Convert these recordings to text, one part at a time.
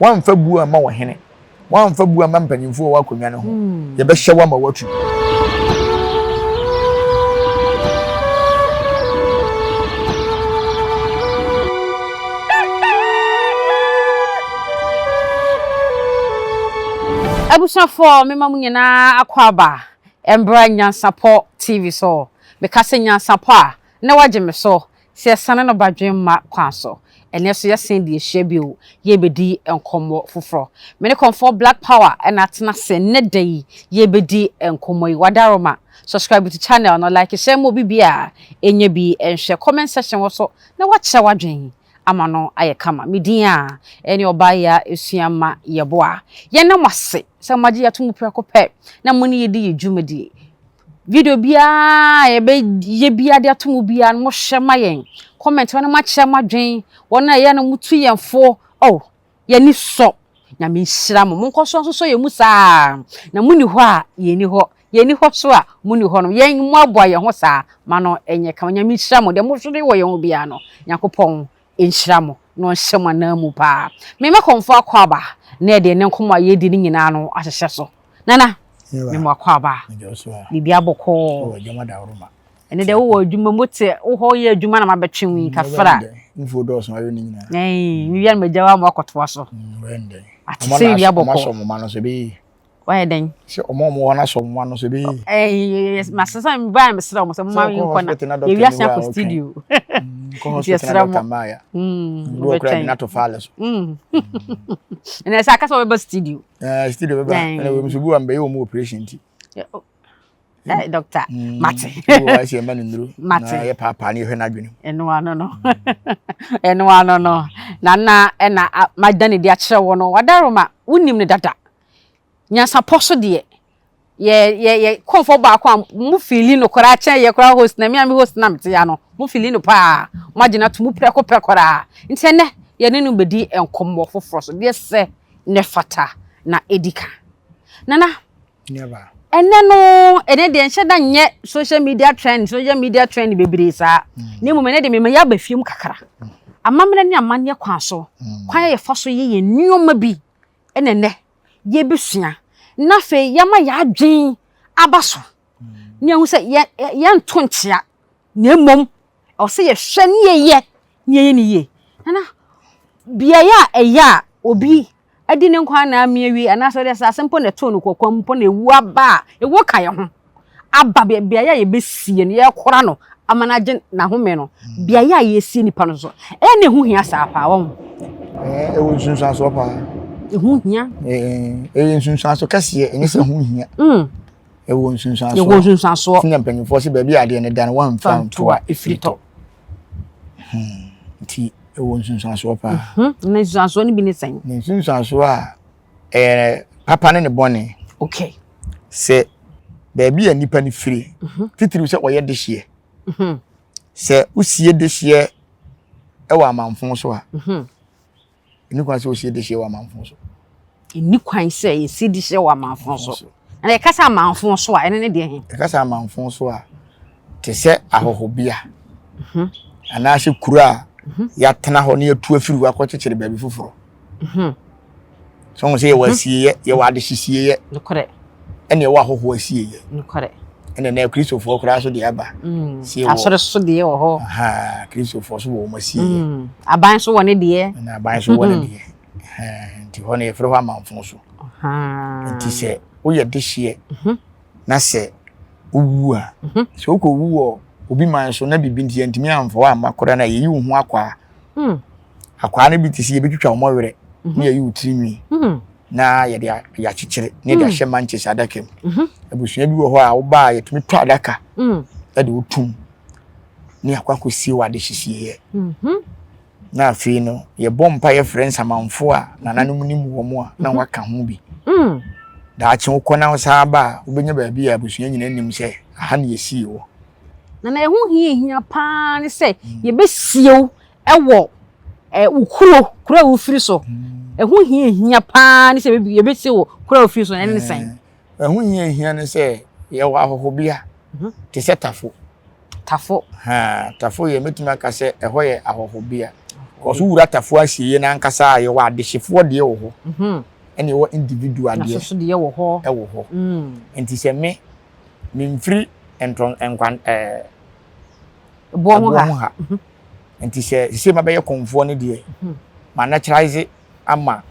Woamfa buo amma ɔhene, woamfa buo amma mpanimfoɔ a wɔwɔ akonnwa no ho, yɛbɛhyɛ wo ama woatu. Abusuafoɔ mema mo nyinaa akwaaba mbra Nyansapɔ TV so. Meka sɛ Nyansapɔ a, na wagye me so Sɛ yɛsane no badwemma kwan so. Ɛnnɛ nso yɛasan de ahyia bio, yɛrebɛdi nkɔmmɔ foforɔ. Me ne Kɔmfoɔ Black Power na atena ase nnɛ da yi, yɛrebɛdi nkɔmmɔ yi. Wadaroma, subscribe to channel no, like, share ma obi biara ɛnya bi nhwɛ. Comment section hɔ so na woakyerɛ w'adwene ama no ayɛ kama. Me din a ɛne Ɔbaayaa Asuamma Yeboah. Yɛnna mo ase sɛ moagye yɛn ato mu prɛko pɛ na mo ne yɛdi yɛn dwumadie. Video biara a yɛbɛyɛ biara de ato mu biara no, mohwɛ ma yɛn. Comment hɔ no moakyerɛ mo adwen. Wɔn a ɛyɛ no motu yɛn fo. Oh, yɛn ani sɔ. Nyame nhyira mo. Monkɔ so nsosɔ yɛn mu saa. Na monni hɔ a, yɛnni hɔ. Yɛnni hɔ so a, monni hɔ no. Yɛn mmoaboa yɛn ho saa ma no nyɛ kama. Nyame nhyira mo. Deɛ mohwere wɔ yɛn ho biara no, Nyankopɔn nhyira mo na ɔnhyɛ mo ananmu paa. Me mɛkɔmfo akwaaba na yɛde ɛnnɛ nkɔmmɔ a yɛredi no nyinaa no ahyehyɛ so. Nana, me mo akwaaba. Biribi abɔkɔɔ. Ɛne deɛ wowɔ adwuma mu te wo hɔ yɛ adwuma na mabɛtwe wo yi kafra. Mfuo dɔɔso ayɛ ne nyinaa. Ɛɛ, mewia no magya wo ama wakɔtoa so. Ate sɛ biribi abɔkɔɔ. Wayɛ dɛn? Sɛ ɔmo a ɔmo wɔ hɔ no asɔ ɔmo ano so ɛbɛyɛ yie. Ɛɛ masesa mbaa mesrɛ ɔmo sɛ mo ma nkɔ na yɛwi asen akɔ studio. Kɔ hospital na doctor mmaa ya. Ndu ɔkura bi na to faale so. Ɛnna ɛsɛ akasa ɔbɛba studio. Ɛɛ studio bɛba ɛnna wɔn nso bi wa mbɛyɛ wɔn operation ti. Eh, doctor mm. mate ɛsɛ ɛma no nnuro mate na yɛ paapaa ne yɛhwɛ n'adwene ɛno ano no ɛno ano no na na ɛna mada ne de akyerɛ wɔ no wadaroma wonim no dada nyansapɔ so deɛ yɛ yɛ yɛ kɔnfɔ baako a mo fili no koraa kyɛn yɛ koraa host na mi a mi host na mi te ya no mo fili no paa mo agyina to mu prɛko pɛ koraa nti ɛnɛ yɛne no bɛdi nkɔmmɔ foforɔ so deɛ sɛ ne fata na ɛdi ka nana Ɛnnɛ no, ɛnɛ deɛ nhyɛ da nyɛ social media trend, social media trend bebree saa. Mm. Na mmom ɛnɛ deɛ mema yɛaba fie mu kakra. Mm. Amammerɛ ne amanneɛ kwan so, mm. kwan a yɛfa so yɛ yɛn nneɛma bi ɛna ɛnɛ yɛbɛsua. Na afei yɛama yɛadwen aba so. Ne yɛhu sɛ yɛnto nkyea, na mmom ɛwɔ sɛ yɛhwɛ ne yɛyɛ ne yɛyɛ ne yie. Nana, beaeɛ a ɛyɛ a obi adi ne nkwa nna amee awie anaasɛ ɔde asase mpo na ɛtoo no kɔkɔm mpo na ewu aba a, ewu ka yɛn ho aba beaeɛ a yɛbɛsie no, yɛrekora no ama no agye n'ahome no, beaeɛ a yɛresie nipa no nso, ɛyɛ na ɛho hia saa paa wɔn. Ɛwɔ nsunsuansoɔ paa. Ɛho hia. Ɛyɛ nsunsuanso kɛseɛ, ɛnyɛ sɛ ɛho hia. Mm. Ɛwɔ nsunsuansoɔ. Ɛwɔ nsunsuansoɔ. Sɛ mpanyinfoɔ sɛ baabi a adeɛ no da no wɔamfa nto a ɛfiri tɔ. Hmm. Nti ɛwɔ nsunsuansoɔ paa. Mhm. Na nsunsuansoɔ no bi ne sɛn? Ne nsunsuansoɔ a ɛyɛ papa ne ne bɔne. Okay. Sɛ baabi a nipa no firi, mhm. titiriw sɛ ɔyɛ dehyeɛ. Mhm. Sɛ wosie dehyeɛ ɛwɔ amanfo so a, Ɛni kwan sɛ wɔsie dehyeɛ wɔ amanfo so. Ɛni kwan sɛ yɛsie dehyeɛ wɔ amanfo so. Na yɛka sɛ amanfo so a, ɛno ne deɛ he? Yɛka sɛ amanfo so a, te sɛ ahɔhobea mhm. anaasɛ kuro a mhm. yɛatena hɔ na yɛatu afiri hɔ akɔkyekyere baabi foforɔ. Mhm. So wɔn sɛ yɛwɔ asieeɛ, yɛwɔ adehyesieeɛ. Nokorɛ. Ɛna yɛwɔ ahɔhoɔ asieeɛ. Nokorɛ. Ɛna na Kristofoɔ koraa so deɛ aba. Mm. Asɔre so deɛ wɔ hɔ. Aha, Kristofoɔ so wɔ wɔn asieeɛ. Mm. Aban so wɔ ne deɛ. Ɛna aban so wɔ ne deɛ. Nti hɔ no yɛfrɛ hɔ amanfo so. Nti sɛ woyɛ dehyeɛ mhm. na sɛ wowu a, mhm. sɛ wokɔwu wɔ obi man so na biribi nti yɛntumi amfa wo amma koraa na yɛyi wo ho akwaa. Mm. Akwaa no bi te sɛ yɛbɛtwitwa wɔn werɛ na yɛyi wo tiri nwi na yɛde yɛakyekyere na yɛde ahyɛ mankyes adaka mu. Abusua bi wɔ hɔ a woba a yɛtumi tɔ adaka de wo tom ne yɛakɔ akɔsie wɔ adehyesieɛ. Na afei no yɛbɔ mpa yɛfrɛ nsamanfoɔ a nananom nim wɔn a na wɔaka ho bi. Daakye wokɔ na wosan ba a wobɛnya baabi a abusua nyinaa nim sɛ aha na yɛsie wɔ. Na na ɛho hia hia paa ne sɛ yɛbɛsie wo wɔ wo kuro, kuro a wofiri so. Ɛho hia hia paa ne sɛ yɛbɛsie wo kuro a wofiri so, ɛne ne sɛn? Ɛho hia hia ne sɛ yɛwɔ ahɔhobea mhm. te sɛ Tafo. Tafo. Ha, Tafo yɛ mɛtumi aka sɛ ɛhɔ yɛ ahɔhobea. Because wowura Tafo asieeɛ no ankasa a, yɛwɔ adehyefoɔ deɛ wɔ hɔ, ɛna yɛwɔ individual deɛ deɛ wɔ hɔ. Ɛwɔ hɔ. Nti sɛ me, memfiri ntrɔ nkwan ɛɛ ɛboɔ ho ha. Ha. Nti sɛ sɛ mabɛyɛ kɔmfoɔ no deɛ, ma naturalize ama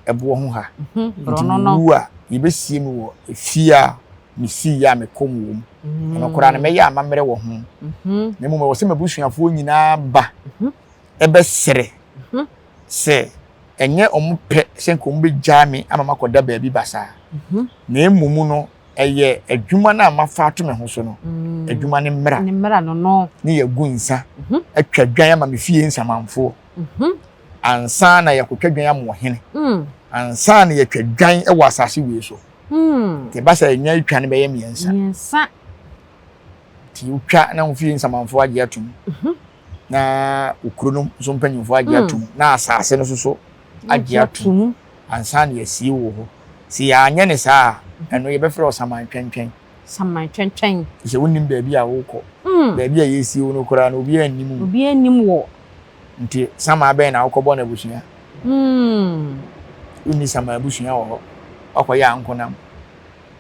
ɛboɔ ho ha. Nti mewu a, yɛbɛsie me wɔ efie a mesii a mekɔm wɔ mu. Ɛno koraa no mɛyɛ amammerɛ wɔ ho. Na mmom ɛwɔ sɛ m'abusuafoɔ nyinaa ba ɛbɛsrɛ sɛ ɛnyɛ wɔn pɛ sɛ nka wɔn bɛgyaa me ama makɔda baabi basaa. Na mmom no ɛyɛ adwuma no a mafa ato me ho so no, adwuma no mmra. Ne mmra no no. Ne yɛagu nsa, atwa dwan ama me fie nsamanfoɔ. Ansa na yɛakɔtwa dwan ama ɔhene. Ansa na yɛatwa dwan wɔ asase wei so. Nti ɛba sɛ nnwan twa no bɛyɛ mmiɛnsa. Mmiɛnsa. Nti wotwa na wo fie nsamanfoɔ agye atom. Na okuro no nso mpanyinfoɔ agye atom. Na asase no nso so agye atom. Ansa na yɛasie wɔ hɔ. Sɛ yɛanyɛ ne saa a, ɛno yɛbɛfrɛ wo saman twɛntwɛn. Saman twɛntwɛn. Sɛ wonnim baabi a wokɔ. Baabi a yɛresie wo no koraa no, obiara nnim wo. Obiara nnim wɔ. Nti saman bɛn na wokɔbɔ no abusua? Wonni saman abusua wɔ hɔ. Woakɔyɛ ankonam.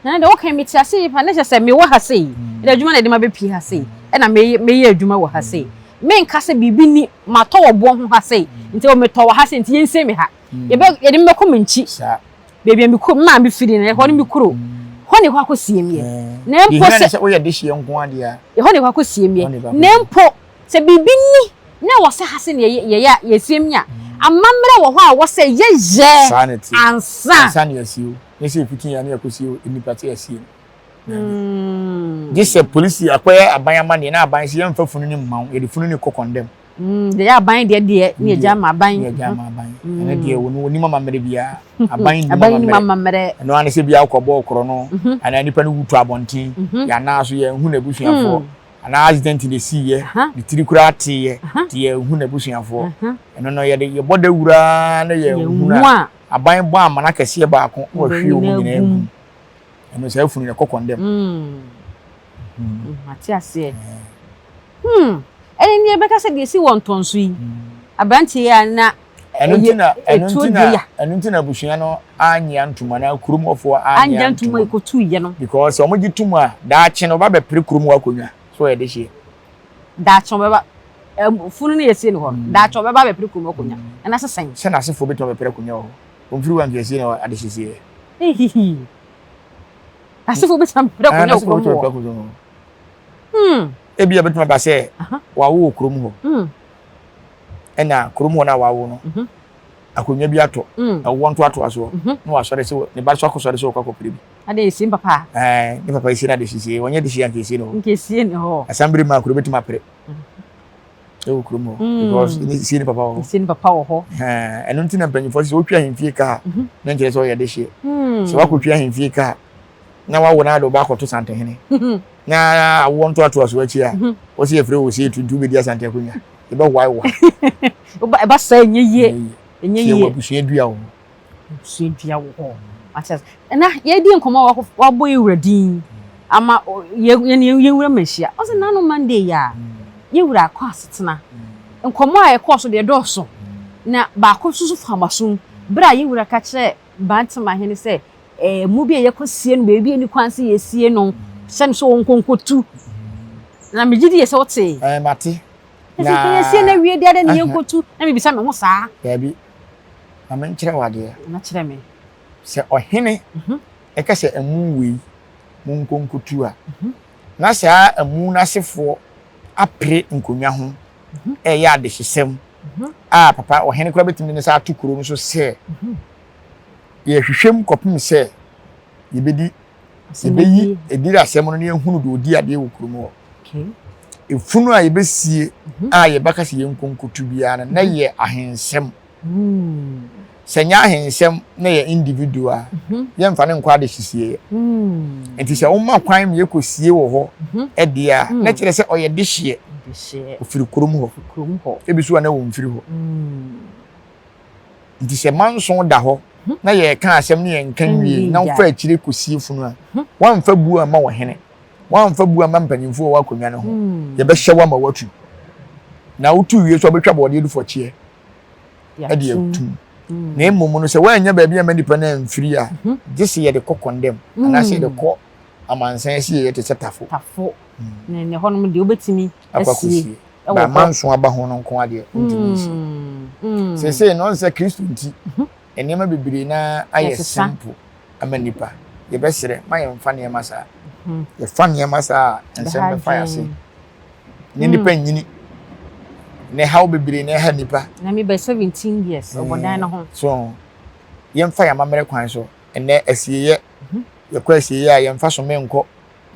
Na deɛ woka yi mete ase yie paa. Na kyerɛ sɛ mewɔ ha sei, ɛna adwuma na ɛde me abɛpie ha sei, ɛna meyɛ adwuma wɔ ha sei. Menka sɛ biribi ni, matɔ wɔ boɔ ho ha sei, nti o metɔ wɔ ha sei nti yɛnsie me ha. Yɛbɛ, yɛde me bɛkɔ me nkyi. Baabi a me kuro, me maame firi no, ɛhɔ ne me kuro. Hɔ na ɛkɔ akɔsie meɛ. Na mpo sɛ. Deɛ woyɛ dehyeɛ nko ara deɛ a. Ɛhɔ na ɛkɔ akɔsie meɛ. Na mpo sɛ biribi ni na ɛwɔ sɛ ha se na yɛyɛ a, yɛsie me a, amammerɛ wɔ hɔ a ɛwɔ sɛ yɛyɛ Saa na ɛteɛ. ansa. Ansa na yɛasie wo. Nyɛ sɛ yɛfiti yɛn a na yɛakɔsie wo, nnipa te asie no. Daabi. Gye sɛ polisi akɔyɛ aban amanneɛ na aban se yɛmfa funu no mma wo, yɛde funu no kɔ kɔndɛm. Deɛ ɛyɛ aban deɛ deɛ ne yɛgya ama aban. Ne yɛgya ama aban. Ɛno deɛ wɔn wɔnim amammerɛ biara. Aban nnim Aban nnim amammerɛ. Ɛno ara ne sɛ bia wokɔbɔɔ korɔ no, anaa nipa no wu tɔ abɔnten, yɛanaa so yɛnhu n'abusuafoɔ. Anaa accident na esiiɛ, ne tiri koraa teeɛ, nti yɛnhu n'abusuafoɔ. Ɛno no yɛde yɛbɔ dawuro ara na yɛnhu no a, aban bɔ amena kɛseɛ baako na wɔahwie wɔn nyinaa gu mu. Ɛno saa funu no ɛkɔ kɔndɛm. Mate aseɛ. Hmm, ɛne neɛ bɛka sɛ deɛ ɛsi wɔ ntɔnso yi, aberanteɛ yi a na ɛyɛ ɛtuo deɛ ya. Ɛno nti na abusua no annye antom anaa kurom hɔfoɔ annye antom a ɛkɔtuiɛ no. Because wɔn gye tom a, daakye no ɔba bɛpere kurom hɔ akonnwa so ɔyɛ dehyeɛ. Daakye ɔbɛba, funu no yɛsie no hɔ no, daakye ɔbɛba abɛpere kurom hɔ akonnwa. Ɛna sɛ sɛn? Sɛ n'asefoɔ bɛtumi abɛpere akonnwa wɔ hɔ. Ɔmfiri hɔ a nka yɛsie no adehyesieɛ. Hihihi. N'asefoɔ bɛtumi abɛpere akonnwa wɔ kurom hɔ. Hmm. Ebia ebetumi aba sɛ wawo wɔ kurom hɔ. Hmm. Ɛna kurom hɔ no a wawo no, mhm. akonnwa bi atɔ, hmm. ɛwɔ ntoatoa soɔ, mhm. na wasɔre sɛ ne ba so akɔsɔre sɛ ɔkɔ akɔpere bi. Ade esi ne papa. Ɛɛ ne papa esi na de sisi, wɔnyɛ de si anka esi ne hɔ. Nka esi ne hɔ. Asambere mu akuro betumi apere. Ɛwɔ kurom hɔ. Hmm. Because ne si ne papa wɔ hɔ. Si ne papa wɔ hɔ. Ɛɛ ɛno nti na mpanyinfoɔ sɛ wotwi ahemfie kaa, na nkyerɛ sɛ ɔyɛ de hyeɛ. Sɛ wakɔtwi ahemfie kaa na wawo na ade ɔba akɔto santehene na awoɔ ntoatoasoɔ akyi a mhm. wɔsi yɛfrɛ wɔ sie tuntum bɛdi asante akonnwa yɛbɛwae wɔ ha ɛba saa ɛnyɛ yie ɛnyɛ yie wɔ abusua dua wɔ hɔ abusua dua wɔ hɔ akyɛ ɛna yɛdi nkɔmɔ wabɔ yɛ wura din ama yɛ yɛ wura ma ahyia ɔsɛ nanu monday yɛ a yɛ wura akɔ asetena nkɔmɔ a ɛkɔɔ so deɛ dɔɔso na baako nso so fa amasom bere a yɛ wura ka kyerɛ Bantamahene sɛ ɛmo bi a yɛkɔsie no baabi a ɛni kwan sɛ yɛsie no hyɛ no sɛ ɔnkɔ nkɔtu. Na megye di yɛ sɛ wotee. Ɛɛ mate. Na yɛsie no awie deɛ adɛn na yɛnkɔtu na mebisa me ho saa. Daabi. Ma menkyerɛ wo adeɛ. Na kyerɛ me. Sɛ ɔhene mhm. ɛka sɛ ɛmo wei monkɔ nkɔtu a, mhm. na saa ɛmo no asefoɔ apere nkonnwa ho mhm. ɛyɛ adehyesɛm a papa ɔhene koraa bɛtumi de ne nsa ato kuro no so sɛ yɛhwehwɛ mu kɔpem sɛ yɛbɛdi yɛbɛyi ɛdiri asɛm no na yɛhunu deɛ ɔdi adeɛ wɔ kurom hɔ efunu a yɛbɛsie mhm. a yɛbɛka sɛ yɛnkonkotu biara no na mhm. yɛ ahensɛm hmm. Sɛ nyɛ ahensɛm na yɛ individual mhm. yɛmfa ne nkɔ adehyesie hmm. Nti sɛ woma kwan ma yɛkɔsie wɔ hɔ ɛdeɛ a na kyerɛ sɛ ɔyɛ dehyeɛ ɔfiri kurom hɔ ebi so a na wɔmfiri hɔ. Nti sɛ manso da hɔ na yɛreka asɛm ne yɛnka nwie na wofa akyire kɔsie funu a, woamfa buo amma ɔhene, woamfa buo amma mpanimfoɔ wɔ akonnwa no ho, yɛbɛhyɛ wo ama woatu. Na wotu wie so a wobɛtwa bɔɔdeɛ du fɔkyeɛ. de atum. Na mmom no sɛ woannya baabi amma nipa no amfiri a, gye sɛ yɛde kɔ kɔndɛm anaasɛ yɛde kɔ amansan asieeɛ te sɛ tafo. Tafo. Na ɛnɛ hɔnom deɛ wobɛtumi akɔ asie akɔsie. wɔ Ba hɔ. manso aba ho no nko ara deɛ wontumi nsie. Seesei no ɔn sɛ Kristo nti nneɛma bebree no ara ayɛ Ɛsesa. simple ama nnipa. Yɛbɛsrɛ ma yɛmfa nneɛma saa. Yɛfa nneɛma saa a nsɛm Ɛbɛha bɛfa yɛn ase. adwene. Ne nnipa nyini. Ne haw bebree na ɛha nnipa. Na me bɛ 17 years ɔbɔ dan no ho. So yɛmfa yɛn amammerɛ kwan so. Ɛnnɛ asieeɛ, yɛkɔ asieeɛ a yɛmfa some nkɔ.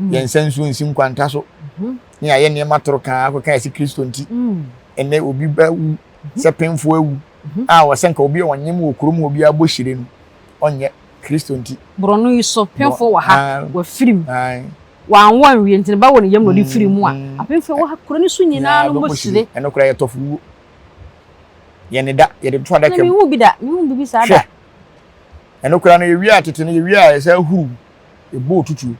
Yɛn nsa nsuo nsi nkwanta so. Ne yɛayɛ nneɛma toro kaa akɔka yɛsi Kristo nti. Ɛnnɛ obi bɛwu sɛ pemfoɔ awu a wɔsɛ nka obi a ɔnyem wɔ kurom hɔ biara bɔ hyire no ɔnyɛ Kristo nti. Borɔno yi so pemfoɔ wɔ ha wafirim. Ae. Wanwo anwie nti ne ba wɔ ne yam na ɔde firi mu a, apemfoɔ wɔ ha kuro no so nyinaa no bɔ hyire. Ɛno koraa yɛ tɔfo wuo. Yɛne da yɛde to adaka mu. Na mehu bi da, mehu bibi saa da. Hwɛ. Ɛno koraa no yɛwie a tete no yɛwie a yɛsɛ huru ɛbɔ otutuo.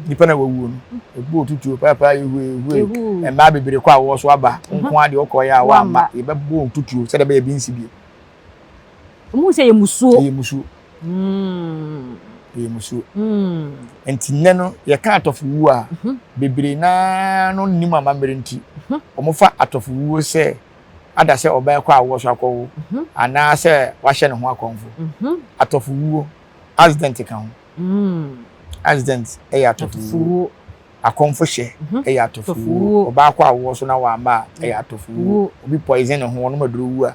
Nipa na wawuo no ɛbɔ otutuo paapaa yɛhue hue mmaa bebree kɔ a wɔwɔ so aba nko ara deɛ ɔkɔ yɛ a wamma yɛbɛbɔ otutuo sɛdeɛ ɛbɛyɛ bi nsi bio. Ɔmu sɛ yɛ musuo. Ɛyɛ musuo. Ɛyɛ musuo. Nti nnɛ no yɛka atɔfowuo a bebree naa no nnim amammerɛ nti wɔfa atɔfowuo sɛ ada sɛ ɔbaa kɔ awoɔ so akɔwo anaasɛ wahyɛ ne ho akɔmfo. Atɔfowuo accident ka ho. Accident yɛ atɔfowuo. Akɔmfo hyɛ yɛ atɔfowuo. Ɔbaa kɔ awoɔ so na wamma a ɛyɛ atɔfowuo. Obi poison ne ho ɔnom aduro wu a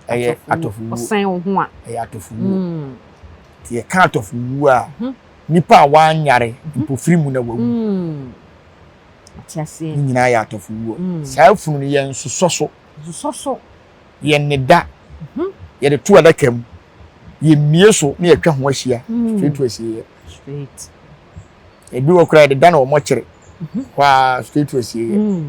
ɛyɛ atɔfowuo. Ɔsɛn wo ho a. Ɛyɛ atɔfowuo. Nti yɛka atɔfowuo a nipa a wanyare mpofiri mu na wawu. Ne nyinaa yɛ atɔfowuo. Saa funu no yɛnsosɔ so. Nsosɔ so. Yɛnneda. Yɛde to adaka mu. Yɛmmie so na yɛatwa ho ahyia straight to asieeɛ. Straight. Ebi wɔ koraa yɛde da na wɔn kyere hɔ ara straight to asieeɛ.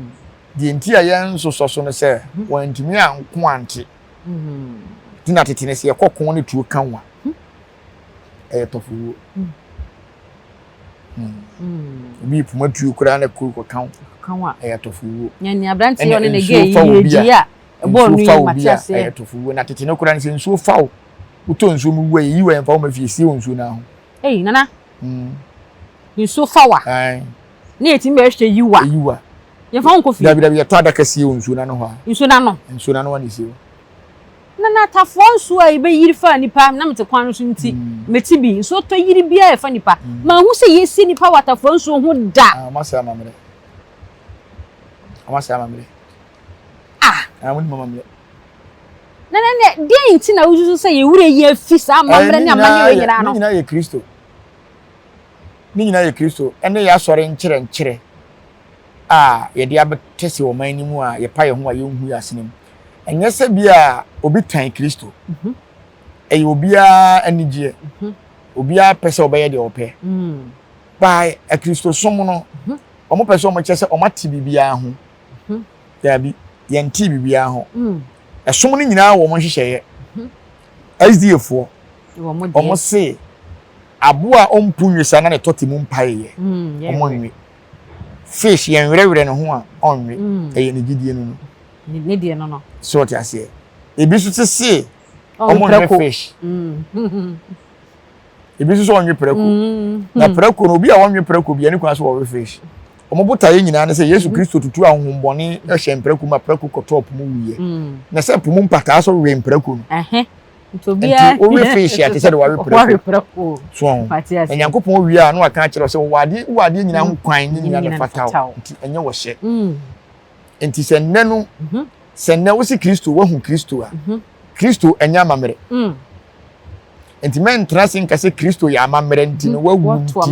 Deɛ nti a yɛnsosɔ so no sɛ wɔantumi anko ante. Nti na tete no sɛ yɛkɔ ko ne tuo ka wo a, ɛyɛ tɔfowuo. Obi poma tuo koraa na kuro kɔka wo, ɛyɛ tɔfowuo. Ɛna nsuo fa obi a, nsuo fa obi a, ɛyɛ tɔfowuo. Na tete no koraa no sɛ nsuo fa wo, wotɔ nsuo mu wu a, yɛyi wo a yɛmfa wo ma fie, sie wɔ nsuo no ara ho. Ei nana, nsuo fa wo a, na yɛtumi bɛhwɛ yi wo a, yi wo a, yɛmfa wo nkɔ fie. Dabi dabi, yɛtɔ adaka sie wɔ nsuo no ano hɔ a. Nsuo no ano? Nsuo no ano hɔ na ɛsie wɔ. Na na atafoɔ nsuo a yɛbɛyiri faa nipa, na mete kwan no so nti, mete bi, nsuo tɔ yiri biara ɛfa nipa. Manhu sɛ yɛsi nipa wɔ atafoɔ nsuo ho da. Ah, wɔn asɛe amammerɛ. Wɔn asɛe amammerɛ. Ah! Ah, wɔn nim amammerɛ. Na na na deɛ nti na wosusu sɛ yɛn werɛ yi afi saa amammerɛ ne amanneɛ wei nyinaa no? Ne nyinaa yɛ Kristo. Ne nyinaa yɛ Kristo. Ɛne yɛ asɔre nkyerɛnkyerɛ a yɛde abɛtɛse ɔman no mu a yɛpa yɛn ho a yɛnhu yɛn asene mu. Ɛnyɛ sɛ bi a obi tan Kristo. Ɛyɛ obiara anigyeɛ. Obiara pɛ sɛ ɔbɛyɛ deɛ ɔpɛ. By Akristosom no, wɔn pɛ sɛ wɔn kyerɛ sɛ wɔn ate biribiara ho. Daabi, yɛntee biribiara ho. Ɛsom no nyinaa wɔ wɔn nhyehyɛeɛ. SDA foɔ, wɔn se aboa a ɔmpu nwesa na ne tɔte mu mpaeɛ, wɔn nwe. Fish yɛn werɛwerɛ ne ho a ɔnwe, ɛyɛ ne gyidie no no. Ne deɛ no no. So ɔte aseɛ. Ebi nso te se wɔn nwe fish. Ebi nso sɛ ɔnwe prɛko. Na prɛko no obi a ɔnwe prɛko bi ɛne kwan so ɔwe fish. Wɔn botaeɛ nyinaa ne sɛ Yesu Kristo tutu ahonhommɔne hyɛ mprɛko mu a prɛko kɔtɔɔ po mu wuiɛ. Na sɛ po mu mpataa so we mprɛko no. Nti obiara Nti wowe fish a te sɛ de wawe prɛko. Prɛko. So ho. Na Nyankopɔn wie a na waka akyerɛ sɛ wɔwɔ adeɛ wɔ adeɛ nyinaa ho kwan ne nyinaa na fata wo. Nti ɛnyɛ wɔ hyɛ. Nti sɛ nnɛ no sɛ nnɛ wosi Kristo wahu Kristo a Kristo ɛnyɛ amammerɛ. Nti mɛntra ase nka sɛ Kristo yɛ amammerɛ nti no wawu nti no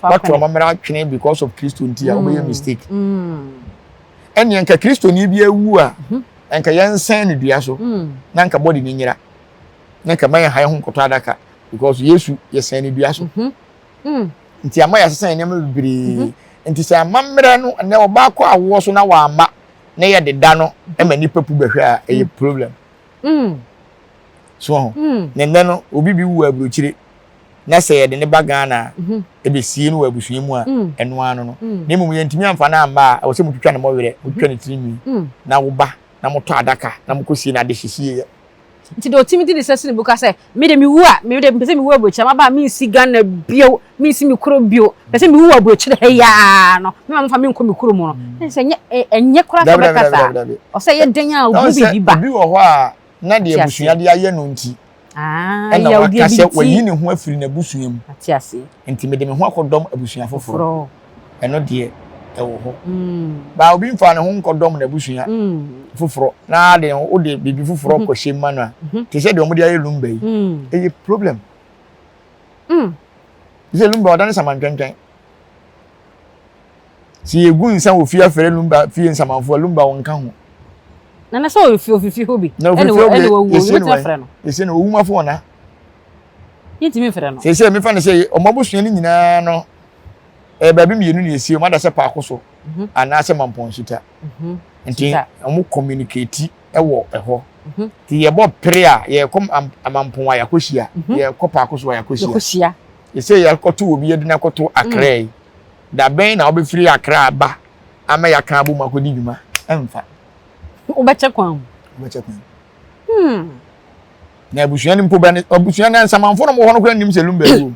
wato amammerɛ atwene because of Kristo nti a wobɛyɛ mistake. Ɛnneɛ nka Kristoni bi awu a nka yɛnsɛn no dua so na nka bɔde no nyera na nka ma yɛn ha yɛn ho nkɔtɔ adaka because Yesu yɛsɛn no dua so. Nti ama yɛasesa yɛn nneɛma bebree. Nti sɛ amammerɛ no ɛnɛ ɔbaa kɔ awoɔ so na wamma na yɛde da no ma nnipa pu bɛhwɛ a ɛyɛ problem. So ho. Na nnɛ no obi bi wu aburokyire na sɛ yɛde ne ba Ghana a ɛbɛsie no wɔ abusua mu a ɛno ano no. Na mmom yɛntumi amfa no amma a ɛwɔ sɛ motwitwa ne mmɔwerɛ, motwitwa ne tiri nwi na wo ba. na motɔ adaka na mokɔsie no adehyesie yɛ. Nti deɛ ɔtumi de ne nsa si ne bo ka sɛ, me deɛ mewu a, me deɛ mepɛ sɛ mewu aburokyire, maba a mensi Ghana bio, mensi me kurom bio, mepɛ sɛ mewu wɔ aburokyire ha yi ara no, me maame mfa me nkɔ me kurom no. Ɛne sɛ ɛnyɛ ɛnyɛ koraa sɛ ɔbɛka saa. Ɔsɛ ɛyɛ dɛn a obu biribi ba. Obi wɔ hɔ a na deɛ abusua de ayɛ no nti, ɛna waka sɛ wayi ne ho afiri n'abusua mu. Nti mede me ho akɔdɔm abusua foforɔ. Ɛno deɛ ɛwɔ hɔ. Baa obi mfa ne ho nkɔdɔm n'abusua foforɔ na de wode biribi foforɔ kɔhyɛ mu ma no a, te sɛ deɛ wɔde ayɛ lumba yi, ɛyɛ problem. Te sɛ lumba ɔdane samantwɛntwɛn. Sɛ yɛgu nsa wɔ fie afrɛ lumba fie nsamanfoɔ a, lumba wɔnka ho. Na na sɛ ɔyɛ fie ofifi hɔ bi. Na ofifi hɔ bi yɛsie no wɔ yɛsie no owumafo wɔn na. Yɛntumi mfrɛ no. Sɛ sɛ mefa no sɛ wɔn abusua no nyinaa no ɛyɛ baabi mmienu na yɛsie wɔn ada sɛ paako so mhm. anaasɛ mampɔnsuta. Mhm. Nti wɔn communicate wɔ ɛhɔ. Mhm. Nti yɛbɔ pere a yɛkɔ amampɔn a yɛakɔhyia yɛkɔ paako so a yɛakɔhyia. Yɛsɛ yɛakɔto obi yɛde no akɔto akra yi. Da bɛn na wobɛfiri Accra aba ama yɛaka abom akɔdi dwuma? Ɛmfa. Wobɛkyɛ kwan mu. Wobɛkyɛ kwan mu. Hmm. Na abusua no mpo bɛ abusua no nsamanfoɔ no wɔ hɔ no koraa nim sɛ Lumba awu.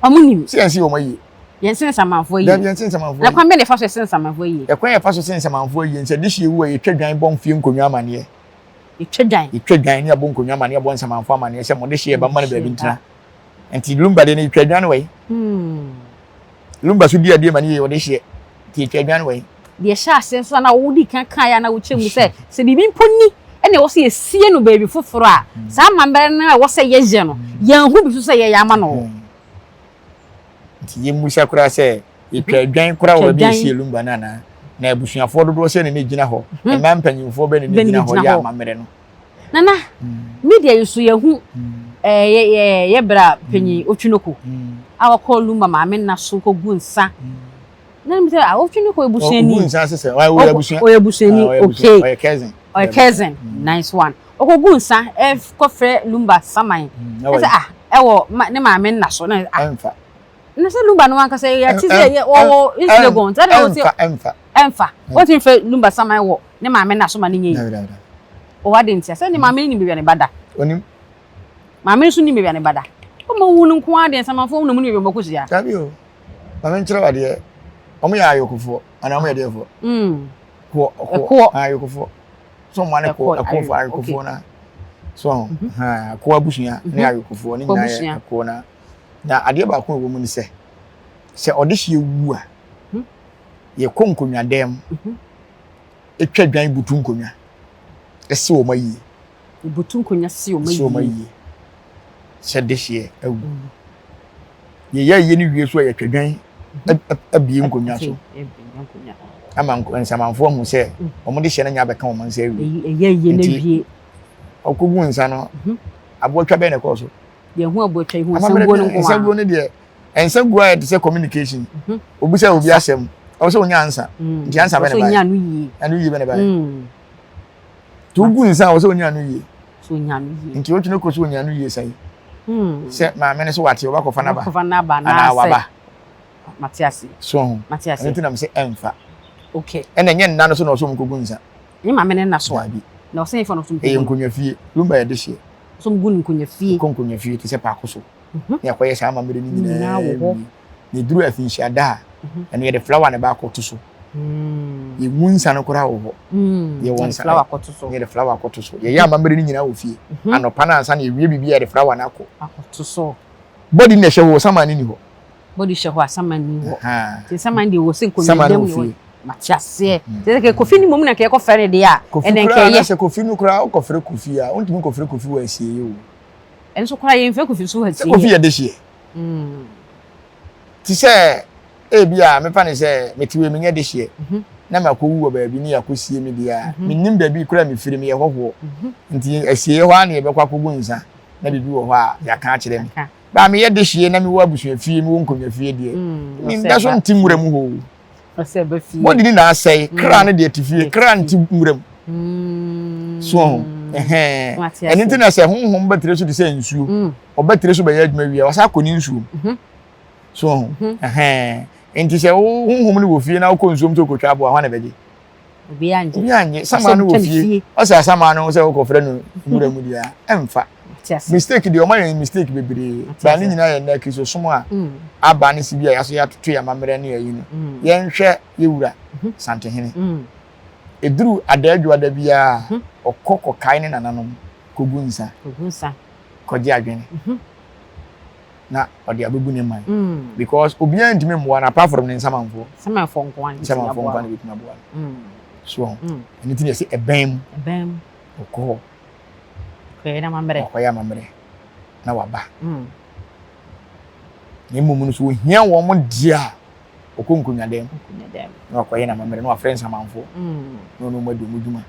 Ɔmo nim. Sɛ yɛn se wɔn ayie. Yɛn se nsamanfoɔ ayie. Dabi yɛn se nsamanfoɔ ayie. Na kwan bɛn na yɛfa so se nsamanfoɔ ayie? Ɛkwan yɛfa so se nsamanfoɔ ayie nsɛ dehyeɛ wu a yɛtwa dwan bɔ mfie nkonnwa amaneɛ. Yɛtwa dwan. Yɛtwa dwan ne yɛbɔ nkonnwa amaneɛ bɔ nsamanfoɔ amaneɛ sɛ mo dehyeɛ ba mma no baabi ntena. Nti Lumba deɛ no yɛtwa dwan wɔ yi. Hmm. Lumba so di adeɛ ma no yie ɔde hyeɛ nti yɛtwa dwan wɔ yi. Deɛ ɛhyɛ aseɛ nso a na wodi kan kaeɛ a na wokyerɛ mu sɛ sɛ biribi mpo ni ɛna ɛwɔ sɛ yɛsie no baabi foforɔ a saa amammerɛ no a ɛwɔ sɛ yɛyɛ no yɛnhu bi so sɛ yɛyɛ ama no. Hmm. Nti yɛmmusa koraa sɛ yɛtwa dwan koraa wɔ baabi yɛsie Lumba no anaa na abusuafoɔ dodoɔ sɛ ne ne gyina hɔ hmm. mmaa mpanyinfoɔ bɛ ne ne gyina hɔ yɛ amammerɛ no. Nana, media yi so yɛhu ɛɛ yɛ yɛ bra panyin Otwinoko a wakɔ Lumba maame nna so kɔgu nsa. Na mi sɛ ah Otwinoko ebusuani. Ogu nsa sisɛ ɔyɛ abusua. Ɔyɛ abusuani okay. Ɔyɛ cousin. Ɔyɛ cousin nice one. Ɔkɔgu nsa ɛkɔfrɛ Lumba saman. Ɛsɛ ah ɛwɔ ne maame nna so na ah. Ɛnfa. Na sɛ Lumba no ankasa yɛte sɛ ɔwɔ East Legon. Ɛnfa ɛnfa. Ɛnfa. Wɔntumi mfrɛ Lumba saman wɔ ne maame na so ma ne nyɛ yi. O ade ntia sɛ ne maame no nim baabi a ne ba da. Onim. Maame no nso nim baabi a ne ba da. Ɔma wu no nko ara deɛ nsamanfoɔ na mu nim baabi a wɔkɔ hyia. Dabi o. Maame nkyerɛ wo adeɛ. Wɔn yɛ ayokofoɔ anaa wɔn yɛ deɛfoɔ? Mm. Koɔ. Ɛkoɔ. Ayokofoɔ. So wɔn ane koɔ ɛkoɔfoɔ ayokofoɔ na. So ho. Mhm. Ha koɔ abusua ne mhm. ayokofoɔ ne nyinaa yɛ ɛkoɔ na. Na adeɛ baako a ɛwɔ mu ne sɛ sɛ ɔde hyɛ wu a mhm. yɛkɔ nkonnwa dan mu. Etwa dwan butu nkonnwa si wɔn ayie. Ebutu nkonnwa si wɔn ayie. Si wɔn ayie. Sɛ dehyeɛ awu. Mm. Yɛyɛ ayie no wie so a yɛtwa dwan mhm. abie nkonnwa so. Ama nsamanfoɔ ahu sɛ mm. wɔn dehyeɛ no nya abɛka wɔn nsa awie. Ɛyɛ ayie no awie. Ɔkɔgu nsa no mhm. aboa twa bɛn na ɛkɔɔ so. Yɛn ho aboa twa ihu nsa guo no nko ara. Nsa guo no deɛ Nsa gu ayɛ te sɛ communication. Mhm. Obi sɛ obi asɛm. Ɔwɔ sɛ onya ansa. Mm. Nti ansa bɛ ne ba. Ɔsɛ ano yie. Ano yie bɛ ne ba. Mm. Nti ogu nsa ɔwɔ sɛ onya ano yie. So onya ano yie. Nti otumi kɔ so onya ano yie sɛn. Mm. Sɛ maame no so wate ɔba kɔfa n'aba. Kɔfa n'aba anaa waba. Mate ase. So ho. Mate ase. Ɛno ti nam sɛ ɛnfa. Okay. Ɛna ɛnyɛ nna no so na ɔsɛ ɔmo kɔgu nsa. Ne maame ne nna so a. Daabi. Na ɔsɛ nfa na ɔsɛ ɔmo kɔgu. Ɛyɛ nkonnwa fie. Lumba yɛ de hyeɛ. Ɔsɛ ɔmo gu no nkonnwa fie. Kɔ nkonnwa fie te sɛ paako so. Mhm. Na yɛakɔyɛ saa amammerɛ no nyinaa wie. Na ɛduru afinhyia da a, mhm. ɛno yɛde flower na ɛbaakɔto so. Mm. Yɛngu nsa no koraa wɔ hɔ. Mm. Yɛwɔ nsa yɛde flower akɔto so. Yɛyɛ amammerɛ no nyinaa wɔ fie. Mhm. Anɔpa no ansa na yɛwie biribi a yɛde flower no akɔ. Akɔto so. Body no na ɛhyɛ hɔ, saman no ni hɔ. Body hyɛ hɔ a saman ni hɔ. Nti saman deɛ wɔ sɛ nkonnwa dɛm ne wɔ. Mate aseɛ. Sɛ sɛ kofi no mmom na nka yɛkɔfrɛ no deɛ a, ɛnna nka ɛyɛ. Kofi koraa sɛ kofi no koraa wokɔfrɛ kofi a, wontumi nkɔfrɛ kofi wɔ asieeɛ o. Ɛnso koraa yɛmfrɛ Kofi so Sɛ Kofi yɛ dehyeɛ. Te sɛ ebi a mefa no sɛ mete wei menyɛ dehyeɛ mhm. na makɔwu wɔ baabi ne yɛakɔsie me deɛ a mhm. mennim baabi koraa mefiri meyɛ hɔhoɔ mhm. nti asieeɛ hɔ a na yɛbɛkɔ akɔgu nsa na biribi wɔ hɔ a yɛaka akyerɛ me baa meyɛ dehyeɛ na mewɔ abusua fie mewɔ nkonnwa fie deɛ mm, menda so nte nwura mu hɔ Body no na asɛe, mm. kra no deɛ te fie, kra nte nwura mu. Mm. So ho. Ɛno nti na sɛ honhom bɛtire so te sɛ nsuo, mm. ɔbɛtire so bɛyɛ adwuma wie a, ɔsan akɔ ne nsuo mu. Mm-hmm. So ho. Mm-hmm. Nti sɛ wo honhom no wɔ fie na wokɔ nsuom sɛ wokɔtwa aboa, hwan na bɛgye? Obiara ngye. Obiara ngye. Sama no wɔ fie. Ɔsɛ asama no sɛ wokɔfrɛ no nwura mu deɛ a, ɛmfa. Mistake deɛ ɔma yɛn mistake bebree. Ba ne nyinaa yɛ nnɛ Kristosom a mm. aba ne si bi a yɛaso yɛatoto yɛn amammerɛ ne ayi no. Mm. Yɛnhwɛ yɛwura mm-hmm. Santehene. Mm. Ɛduru adaadwoada biara mm-hmm. ɔkɔ kɔkae ne nananom kɔgu nsa. Kɔgye adwene. Mm-hmm. na ɔde abɛgu ne man mm. because obiara ntumi mmoa no apart from ne nsamanfoɔ nsamanfoɔ nko ara nsamanfoɔ nko ara na bɛtumi aboa no mm. so mm. ɛno ti na yɛsɛ ɛbɛn mu ɛbɛn mu ɔkɔ hɔ ɔkɔyɛ n'amammerɛ ɔkɔyɛ amammerɛ na waba na mmom no so ohia wɔn deɛ a ɔkɔ nkonnwa dɛm na wakɔyɛ n'amammerɛ na wafrɛ nsamanfoɔ na ɔno wɔn adi wɔn dwuma.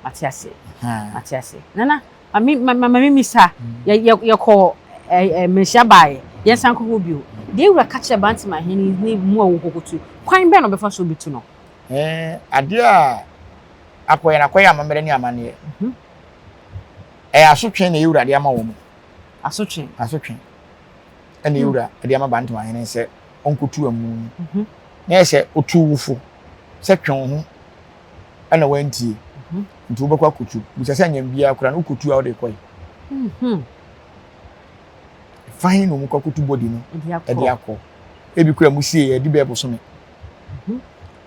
Ate ase ate ase nana Ma ma ma memmisa, yɛ yɛ yɛkɔɔ ɛ ɛ Manhyia baeɛ, yɛnsan nkɔ hɔ bio. Deɛ wura ka kyerɛɛ Bantam ahene ne mmoa a wɔkɔkɔtu, kwan bɛn na ɔbɛfa so bɛtu no? Ɛɛ, adeɛ a akɔyɛ no, akɔyɛ amammerɛ ne amanneɛ. Ɛyɛ asotwe na yɛwura de ama wɔn. Asotwe? Asotwe ɛna yɛwura de ama Bantam ahene sɛ ɔnkɔtu amu no. Na yɛ sɛ ɔtu wo fo sɛ twe wo ho ɛna wantie mhm. nti wobɛkɔ akɔtu bisa sɛ anyam biara koraa no wokɔtu a wode kɔe mhm. fa he na ɔmukɔ akɔtu bɔdi no ɛde akɔ ebi kora mu sie yɛde bɛɛ bosome mhm.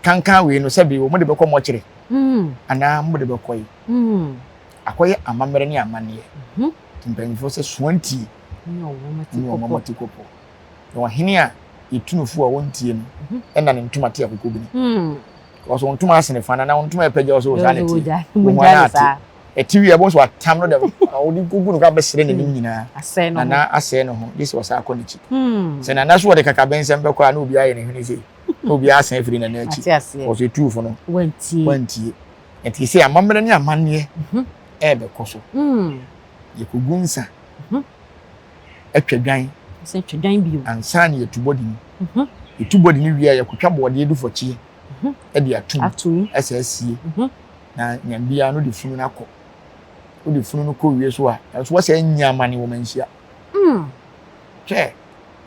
kankan wei no sɛbi wɔn de bɛkɔ mɔkyere mm. anaa mo de bɛkɔ yi mm. akɔyɛ amammerɛ ne amanneɛ mpanyinfoɔ sɛ soantie ne wɔn ti kɔpɔ Na ɔhene a yɛtu no fo a ɔntie no mhm. na ne ntoma te akokɔ bini. Hmm. Because wɔn ntoma asene fa na na wɔn ntoma ɛpɛgya ɔsɛ ɔsaa na ɛte. Wɔn ana ate. Ɛte wie ɛbɔ nso atam no dɛm ɔde gugu no kora bɛsrɛ n'anim hmm. nyinaa. Nana asɛe ne ho gye sɛ ɔsan akɔ n'akyi. Hmm. Sɛ nana so wɔde kakabɛnsɛm bɛkɔ a na obi ayɛ ne hwene sei. Na obi asan afiri nana akyi. Ɔsɛ etu fo no. Wantie. Ɛte sɛ amammerɛ ne amanneɛ mhm. ɛɛbɛkɔ so. Yɛkɔgu nsa. Mhm. atwa dwan. Sɛ twa dwan bio. Ansa na yɛtu bɔde no. Mhm. Yɛtu bɔde no wie a yɛkɔtwa bɔɔdeɛ du fɔkyeɛ mhm. de atum atum ɛsɛ asie. Mhm. Na nyam biara no de funu no akɔ. Wode funu no kɔ wie so a ɛnso wɔsɛ anya amane wɔ manhyia. Mm. Hwɛ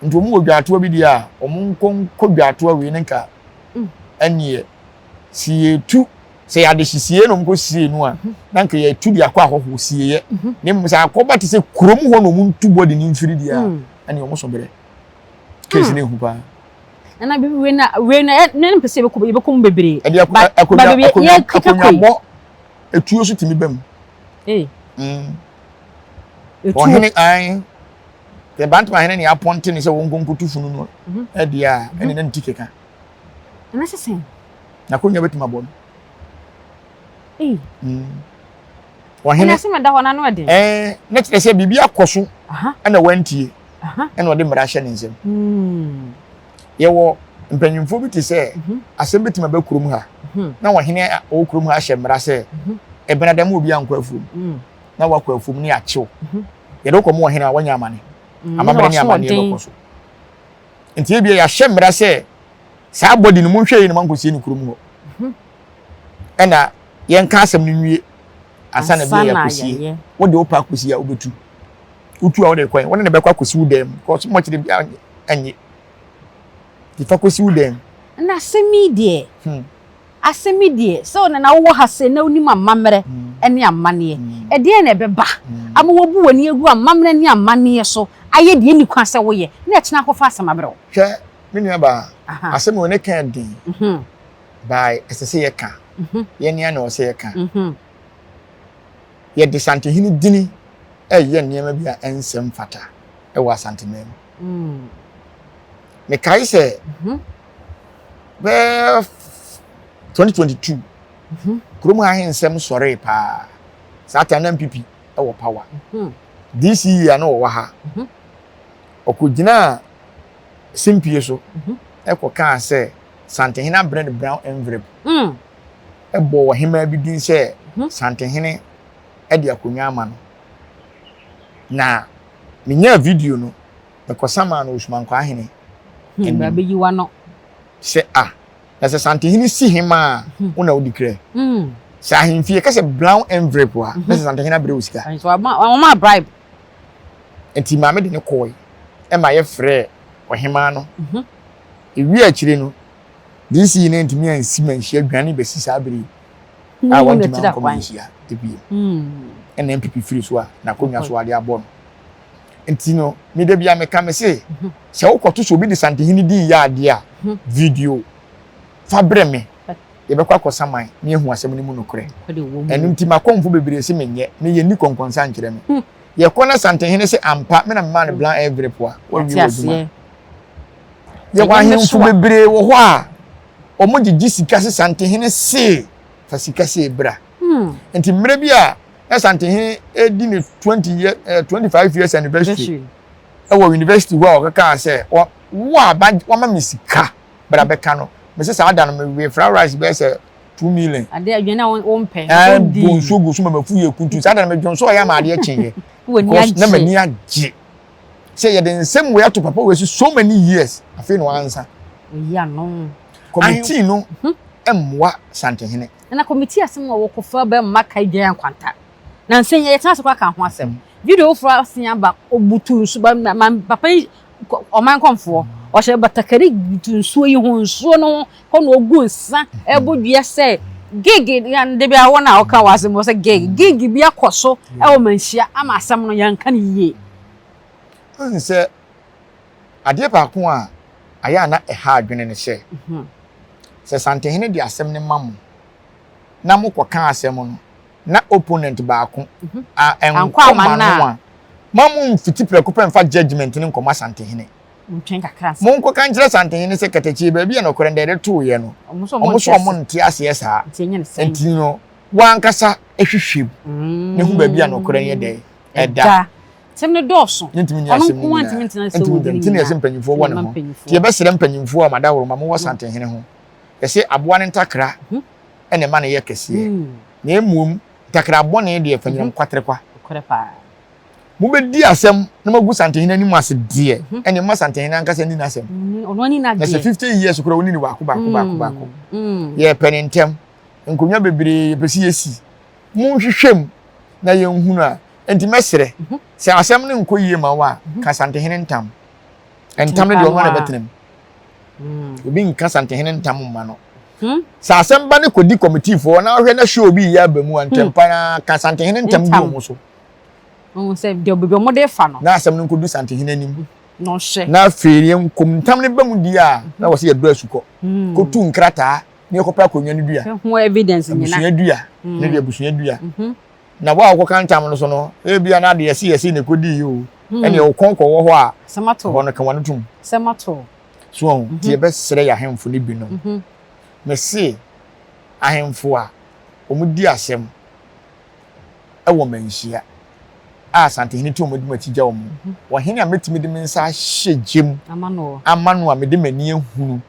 nti wɔn wɔ dwaatoa bi deɛ a wɔn nkɔ nkɔ dwaatoa wei ne nka mm. ɛneɛ si yɛtu sɛ yɛ adehyesie na wɔkɔ sie no a mhm. na nka yɛtu de akɔ ahɔho sieɛ mhm. na mmom sɛ akɔba te sɛ kurom hɔ na wɔn ntu bɔde ne mfiri deɛ a mm. ɛne wɔn so berɛ keesi ne ehu paa. Nana bi wei na wei na ne mpɛ sɛ yɛbɛkɔ yɛbɛkɔ mu bebree. Ɛde akonnwa akonnwa akonnwabɔ etuo so tumi ba mu. Ee. Mm. Ɔhene an yɛ bantama hene ne apɔnte ne sɛ wɔn nkonkotu funu no ɛdeɛ a ɛne ne nti keka. Ɛna sɛ sɛn. N'akonnwa bɛtumi abɔ no. Ei. Mm. Ɔhene. Ɛna sɛ mɛda hɔ n'ano ɛden. Ɛɛ na kyerɛ sɛ biribi akɔ so. Ɛna wantie. Ɛna ɔde mmara ahyɛ ne nsam. Mm. Yɛwɔ mpanyinfoɔ bi te sɛ mhm. asɛm bɛtumi aba kurom ha. Mhm. Na ɔhene a ɔwɔ kurom ha ahyɛ mmara sɛ mhm. ɛbɛn adam obi ankɔ afuom. Mm. Na wakɔ afuom ne akyew. Yɛde wokɔ mu ɔhene a wanya amane. Mm. Amammerɛ ne amanneɛ bɛkɔ so. Nti ebia yɛahyɛ mmara sɛ saa body no monhwɛ yie na moankɔsie no kurom hɔ mhm. ɛna yɛnka asɛm no nwie ansa na bia yɛakɔsie wode wopɛ akɔsie a wobɛtu wotu a wode kɔe wone ne bɛkɔ akɔsi wo dan mu kɔso mɔkyerɛ bia ɛnye nti fa kɔsi wo dan mu na asɛm yi deɛ hmm. Asɛm yi deɛ, sɛ wo nana wowɔ ha sei na wonim amammerɛ hmm. ne amanneɛ, hmm. ɛdeɛn na ɛbɛba ama woabu w'ani agu amammerɛ ne amanneɛ so ayɛ deɛ ɛnni kwan sɛ woyɛ na ɛkyena akɔfa asɛm abrɛ wo? Hwɛ, me nua baa, asɛm wɔ ne ka den, mhm. baa ɛsɛ sɛ yɛka, mhm. yɛn nea na ɔsɛ yɛka. Mhm. Yɛde Santehene dini ɛyɛ nneɛma bi a ɛnsɛ mfata ɛwɔ Asanteman mu. Mm. Mekae sɛ bɛɛ 2022 kurom ha ahensɛm sɔree paa. Saa time na NPP ɛwɔ power. DCE a na ɔwɔ ha. Ɔkɔgyinaa simpie so ɛkɔkaa sɛ Santehene abrɛ no brown envelope. Mm. Ɛbɔɔ ɔhemaa bi din sɛ Santehene de akonnwa ama no. Na menyaa video no, mekɔsamaa no Osumankwaa hene hmm, anim. Sɛ a, na sɛ Santehene si hema a, hmm. wo na wodi krɛ. Hmm. Sɛ ahemfie ka sɛ brown envelope a, na sɛ Santehene abrɛ wo sika. Wɔma bribe. Nti maame de ne kɔe ɛma yɛfrɛɛ ɔhemaa no. Mhm. Ewie akyire no, DC no ntumi ansi manhyia dwane bɛsi saa bere yi. A wɔntumi ankɔ Manhyia ebiem. Ɛna NPP firi so a n'akonnwa so ade abɔ no. Nti no, me da bi a meka me se, sɛ wokɔto sɛ obi de Santehene din yɛ adeɛ a, video fa brɛ me. Yɛbɛkɔ akɔsaman na yɛahu asɛm no mu nokorɛ. Ɛno nti m'akɔmfo bebree se menyɛ, me yɛnni kɔnkɔnsa nkyerɛ me. Yɛkɔ na Santehene se ampa me na memaa no blan envelope a, wawie w'adwuma. Yɛwɔ ahemfo bebree wɔ hɔ a wɔgyegye sika se Santehene se fa sika sei bra. Hmm. Nti mmerɛ bi a na Santehene redi ne 20 year, eh, 25 years anniversary ɛwɔ university hɔ a ɔkɛkaa sɛ wo a wama me sika bra bɛka no mese saa da no mewe fried rice bɛyɛ sɛ 2 million. Ade aduane a wompɛ. Ɛɛ bɔ nsuo gu so ma mafu yɛ kuntu saa da no medwon so ɔyɛ ama adeɛ kyeeɛ. Because na m'ani agye. Sɛ yɛde nsɛm wei ato papa wei so so many years afei na wansa. Oyi ano. Committee no mhm. mmoa Santehene. Na committee asɛm a wɔkɔfa bɛ mma kae dwan nkwanta. Na nsɛn yɛ yɛtena ase koraa ka ho asɛm. Video foforɔ asen aba obutu nsu ba ma papa yi ɔman kɔmfoɔ ɔhyɛ batakari butu nsuo yi ho nsuo no ho hɔ na ogu nsa ɛbɔ dua sɛ gig de bi a wɔn a ɔka wɔ asɛm wɔ sɛ gig gig bi akɔ so ɛwɔ manhyia ama asɛm no yɛnka no yie. Wohu sɛ adeɛ baako a ayɛ a na ɛha adwene ne sɛ, mhm. sɛ Santehene de asɛm no ma mo na mokɔka asɛm no na opponent baako mhm. a ɛnkɔ ma no a, ma mo mfiti prɛko pɛ mfa judgement no nkɔma Santehene. Monkɔka nkyerɛ Santehene sɛ katakyie baabi a nɔkorɛ no deɛ yɛde tooeɛ no, wɔn so wɔn nte aseɛ saa. Nti no, wankasa hwehwɛ mu na hu baabi a nɔkorɛ no yɛ dɛn ɛda. Asɛm no dɔɔso. Yɛntumi nni asɛm no nyinaa. Ntumi nti nti na yɛsɛ mpanyinfoɔ wɔ ne ho. Nti yɛbɛsrɛ mpanyinfoɔ a madaworo ma mowɔ Santehene ho. Yɛse aboa no ntakra mhm. ɛna ɛma no yɛ kɛseɛ. Mm. Na mmom ntakra bɔne deɛ fa nyinam mhm. kwaterekwa. Mobɛdi asɛm na moagu Santehene anim ase deɛ mhm. ɛne mma Santehene ankasa nni n'asɛm. Na sɛ 50 years koraa woni ne baako baako baako mm. baako. Mm. Yɛpɛ ne ntɛm. Nkonnwa bebree yɛpɛ sɛ yɛsi. Monhwehwɛ mu na yɛnhunu a Enti mɛsrɛ, sɛ asɛm no nkɔ yie ma wo a, ka Asantehene ntam. Ntam no deɛ ɔno na ɛbɛtena mu. Hmm. Obi nka Asantehene ntam mma no. Hmm. Sɛ asɛm ba no kɔdi kɔmitiifoɔ na ɔhwɛ na show bi yɛ aba mu a, ntɛmpa na ka Asantehene ntam gu wɔn so. Sɛ deɛ baabi wɔn de fa no. Na asɛm no nkɔdu Asantehene anim. Na ɔhwɛ. Na afei yɛnkɔm ntam no ba mu di a, na wɔ sɛ yɛdɔ asukɔ. Hmm. Kɔtu nkrataa na yɛkɔpɛ akonnwa no dua. Ho evidence nyina. Abusua dua. Ne deɛ abusua dua. Na wo a wokɔka ntam no so no, ebia na adeɛ ɛse yɛse na ɛkɔdii yi o, hmm. ɛneɛ wo kɔn kɔwɔ hɔ a, hɔ no ka w'ano tom. So ɔho, nti mhm. yɛbɛsrɛ yɛ ahemfo no binom. Mhm. Mese ahemfo a wɔdi asɛm ɛwɔ manhyia a Asantehene tu wɔn de m'akyi gya wɔn. Mhm. Ɔhene a mɛtumi de me nsa ahyɛ gyam ama no a mede m'ani ahunu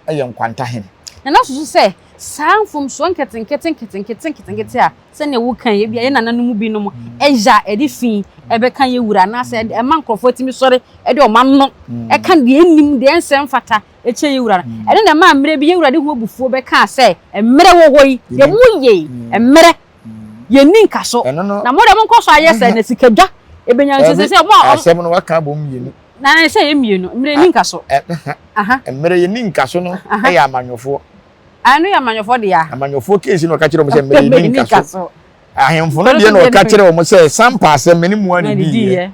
yɛ nkwanta hene. Na na susu sɛ saa mfomsoɔ nketenkete nketenkete nketenkete a sɛnea woka yi, ebia yɛn nananom binom yɛ a ɛde fi bɛka yɛn wura anaasɛ ɛma nkurɔfoɔ tumi sɔre de wɔn ano ka deɛ ɛnnim, deɛ ɛnsɛ mfata kyerɛ yɛn wura no. Ɛno na ɛmaa mmerɛ bi yɛn wura de ho abufuo bɛkaa sɛ, mmerɛ wɔ hɔ yi, deɛ moyɛ yi, mmerɛ, yɛnni nka so, na mo deɛ monkɔ so ayɛ sɛ na sikadwa ɛbɛnya nti sɛ sɛ mo a. Asɛm no waka abom mmienu. Na sɛ yɛ mmienu, mmerɛ yɛnni nka so. Mmerɛ yɛnni nka so no yɛ amanyɔfoɔ. Ɛno yɛ amanyɔfoɔ dea. Amanyɔfoɔ case na ɔka kyerɛ wɔn sɛ mmerɛ yɛnni nka so. Ahemfo no deɛ na ɔka kyerɛ wɔn sɛ sampa asɛm me ne mo ara na ɛdiiɛ.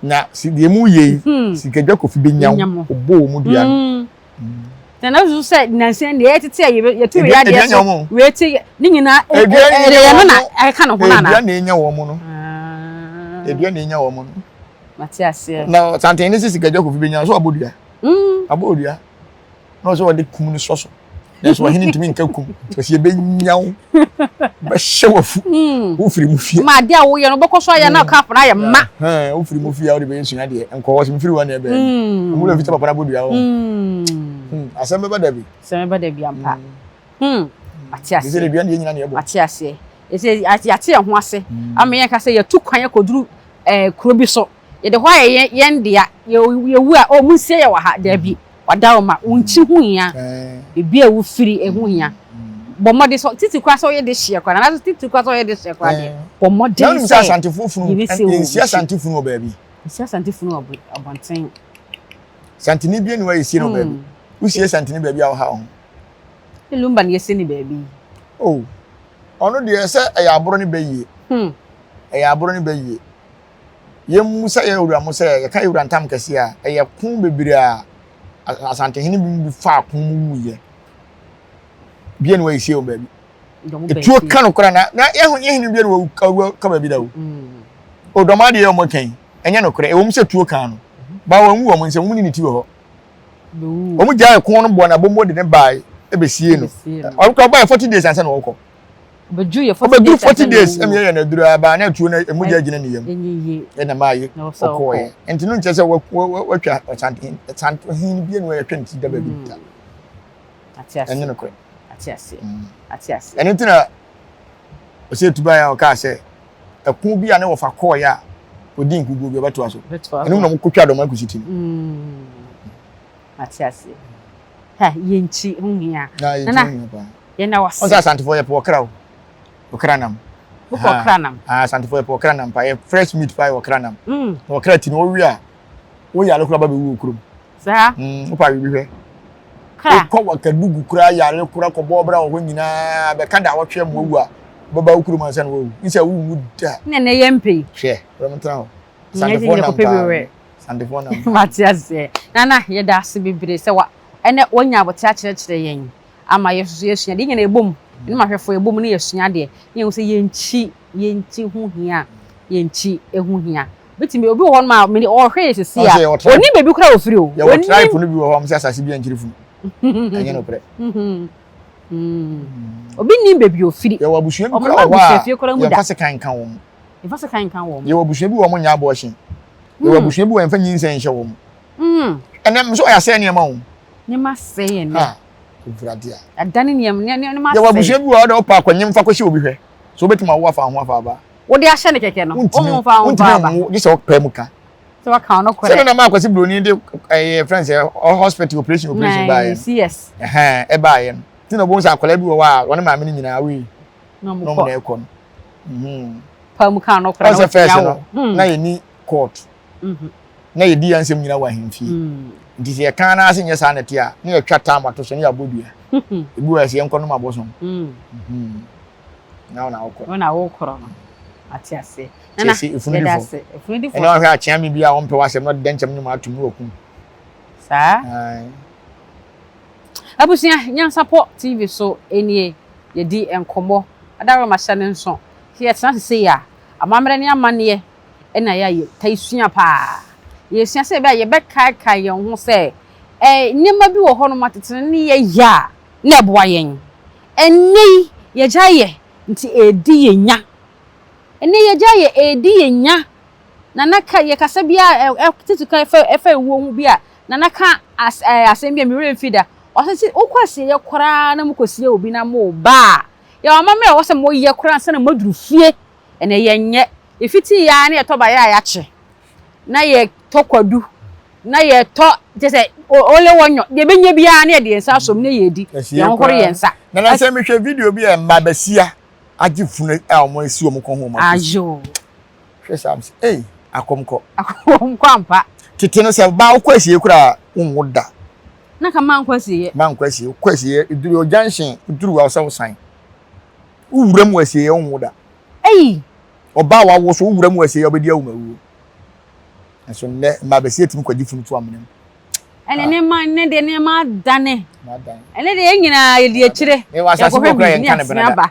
Na deɛ mo yɛ yi, hmm. Sikadwa Kofi bɛnya wo, ɔbɔ wɔn dua no. Hmm. Na na susu sɛ nansa deɛ yɛtete a yɛtu wei adeɛ so wei te ne nyinaa ɛyɛ no na ɛka ne ho no anaa. Edua na enya wɔn no. Edua na enya wɔn no. Mate aseɛ. Na santen ne sisi kadwa kofi benya so abɔ dua. Mm. Abɔ dua. Na ɔsɛ ɔde kum no sɔ so. Nanso ɔhene ntumi nka kum. Ɔsɛ yɛbɛnya wo. Bɛhyɛ wafu. Mm. Wofiri mu fie. Ma adeɛ a woyɛ no wobɛkɔ so ayɛ na cup no ayɛ ma. Wofiri mu fie a wode bɛyɛ sua deɛ. Nkɔ hɔ sɛ mefiri hɔ na ɛbɛn. Mm. Ɔmo na fita papa no abɔ dua hɔ. Mm. Asɛm bɛba da bi. Asɛm bɛba da bi ampa. Hmm. Mate aseɛ. Sɛ dua deɛ nyina na ɛbɔ. Mate aseɛ. Ɛsɛ yɛate yɛn ho ase. Ama yɛn ka sɛ yɛtu kwan akɔduru ɛɛ kuro bi so. Yɛde hɔ ayɛ yɛn yɛn dea. Yɛwu a, oh monsie yɛ wɔ ha. Daabi. Wadaworoma, wo nkyi ho hia. Baabi a wofiri ɛho hia. Bɔ mmɔden sɛ titi koraa sɛ woyɛ de hyeɛ koraa anaasɛ titi koraa sɛ woyɛ de hyeɛ koraa deɛ. Bɔ mmɔden sɛ Asantefoɔ funu yɛnsi Asante funu wɔ baabi. Nsi Asante funu wɔ abɔnten. Santene bi aniwa yɛsie no wɔ baabi. Wosie santene baabi a woha wo ho. Lumba na yɛsie no baabi. Oh. Ɔno deɛ sɛ ɛyɛ aborɔ ne bɛyie. Hmm. Ɛyɛ aborɔ ne bɛyie. Yɛmmu sɛ yɛ wura mo sɛ yɛka yɛ wura ntam kɛseɛ a ɛyɛ ko bebree a Asantehene bi mu bi faa ko mu wuyɛ. Bia ne wɔayɛ sie wɔ baabi. Etuo ka no koraa na na yɛho yɛhene bia ne wɔwu ka baabi da o. Hmm. Odɔm adeɛ wɔn kan ɛnyɛ nokorɛ ɛwɔ mu sɛ tuo kan no. Ba wɔn wu wɔn nsɛm wɔn ni ne ti wɔ hɔ. Wɔn gyae ko no bɔ na bombo de ne bae ɛbɛsie no. Ɔkɔ ɔbae 40 days ansa na ɔkɔ. Ɔbɛduru 40 days ɛmi yɛ na aduru aba na atuo no emu gya gyina ne yam. Ɛna maa yi ɔkɔɔyɛ. Nti no nkyerɛ sɛ watwa ɔsantohen bi na wɔatwa ne ti da baabi da. Ɛnyɛ nokorɛ. Ɛno nti na ɔsɛ tuban a ɔkaa sɛ ɛko bi a ne wɔfa kɔɔeɛ a ɔdi nkuguo bi ɔbɛtoa so. Ɛno na wɔkɔtwa dɔm akusi ti no. Mm. Ate aseɛ. Ha, yɛnkyi ho hia. Na yɛnkyi ho hia paa. Yɛn na wase. Ɔsɛ Asantefoɔ yɛpɛ ɔkra o. Ɔkra nam. Wopɛ ɔkra nam? Ah, Asantefoɔ yɛpɛ ɔkra nam paa. Yɛ fresh meat paa yɛ ɔkra nam. Mm. Na ɔkra ti no wɔwe a, woyare koraa ba bɛwu wɔ kurom. Saa. Mm, wopɛ awe bi hwɛ. Kra. Wokɔ Wakadugu koraa yare koraa kɔbɔ ɔbra wɔ hɔ nyinaa bɛka da awɔtwe ama wawu a, wobɛba wo kurom ansa na wawu. Nsɛ wonwu da. Na ɛnɛ yɛ mpɛ yi. Hwɛ, wura tena hɔ. Asantefoɔ nam paa. Asantefoɔ nam paa. Mate aseɛ. Nana, yɛda ase bebree sɛ wa ɛnɛ wanya aboterɛ akyerɛkyerɛ yɛn ama yɛn nso so yɛasua adeɛ. Yɛn nyinaa yɛbom, me ne m'ahwɛfoɔ yɛbom na yɛsua adeɛ na yɛhu sɛ yɛn nkyi, yɛn nkyi ho hia, yɛn nkyi ho hia. Obetumi, obi wɔ hɔ nom a, mene ɔhwɛ yɛ sisi a, onim baabi koraa a ofiri o. Yɛwɔ tribe no bi wɔ hɔ a wɔn sɛ asase bi ankyiri funu. Ɛnyɛ nokorɛ. Obi nim baabi ofiri. Yɛwɔ abusua bi koraa wɔ hɔ a yɛmfa sekan nka wɔn. Yɛmfa sekan nka wɔn. Yɛwɔ abusua bi wɔ wɔn nyɛ abortion. Yɛwɔ abusua bi wɔ yɛmfa nyinsɛn nhyɛ wɔn. Ɛnɛ nso ɔyɛ asɛe nneɛma o. Nneɛma asɛe ɛnɛ. Ha, owurade a. Adane nneɛma, nneɛma asɛe. Yɛwɔ abusua bi wɔ hɔ a ɔpɛ akɔnyem fa kɔhyɛ obi hwɛ. So wobɛtumi awo afa ho afa aba. Wode ahyɛ no kɛkɛ no, wontumi womfa wo wontumi mfa aba. nwo gye sɛ ɔpɛ mu ka. Sɛ waka ɔno korɛ. Sɛdeɛ na maa Kwasi Broni de ɛyɛ friend sɛ hospital operation operation baayɛ no. CS. Ɛhɛn ɛbaayɛ no. Ti na ɔbɛn sɛ akwadaa bi wɔ hɔ a wɔne maame no nyinaa wei. Na Na ɔmo ɔmo kɔ. na ɛkɔ no. Mhm. Pa mu ka ɔno korɛ na Ɔsɛ wɔtumi first awo. no na yɛni court. Na yɛdi yɛn nsɛm nyinaa wɔ ahemfie. Nti sɛ yɛka ara sɛ nyɛ saa na ɛte a na yɛtwa tam ato so na yɛabɔ dua. Ebi wɔ hɔ a sɛ yɛnkɔ nom abosom. Mhm. Na wo na wokɔ. Wo na wokorɔ no. Ate aseɛ. Nana, Sɛsi efunu yɛda difo. ase. Efunu difo. Ɛna ɔhwɛ akyea mi bi a ɔmpɛ w'asɛm na ɔde dɛnkyɛm nnwom atum ne wakum. Saa. Ae. Abusua, Nyansapɔ TV so nie, yɛdi nkɔmmɔ. Adaworoma hyɛ no nso. Sɛ yɛtena ase sei a, amammerɛ ne amanneɛ na ɛyɛ a yɛtaa sua paa. Yɛsua sɛ ɛbɛyɛ a yɛbɛkaekae yɛn ho sɛ, eh, nneɛma bi wɔ hɔnom a tete no ne yɛyɛ a, na ɛboa yɛn. Ɛnnɛ yi, yɛagyae yɛ, nti ɛredi yɛn nya. Ɛnnɛ yi, yɛagyae yɛ, ɛredi yɛn nya. Nana ka, yɛkasa bi a, ɛ, titiri ka ɛfa, ɛfa ewuo ho bi a, Nana ka as, ɛ, asɛm bi a me werɛ mfi da. Ɔse, sɛ wokɔ asieeɛ koraa na mokɔsie obi na moba a, yɛwɔ amammerɛ a ɛwɔ sɛ moyɛ koraa ansa na moaduru fie. Ɛnnɛ yɛnyɛ. Yɛfitii yɛ ara na yɛtɔ bayerɛ a yɛakye. na yɛtɔ kwadu, na yɛtɔ kyɛ sɛ ole wɔnyɔ deɛ ɛbɛnya biara na yɛde yɛn nsa asɔ mu na yɛdi, yɛhohoro yɛn nsa. Na na sɛ mehwɛ video bi a mma basia agye funu a wɔn asi wɔn kɔn ho wɔn akɔsi. Ayo. Hwɛ saa sɛ ei akɔmkɔ. Akɔmkɔ ampa. Tete no sɛ ba wokɔ asie koraa wonwo da. Na ka mankɔ asieɛ. Mankɔ asie wokɔ asie duru junction duru wa sɛ wosan. Wowura mu asie wonwo da. Ei. Ɔbaa a wawo so wowura mu asie a wobɛdi awomawuo. Nso nnɛ mmaa bɛsi atumi kɔgye funu to amena mu. Ɛne nneɛma nnɛ deɛ nneɛma adane. Ɛnɛ deɛ yɛn nyinaa yɛdi akyire. Yɛwɔ asase bi wɔ koraa yɛnka ne benada. aba.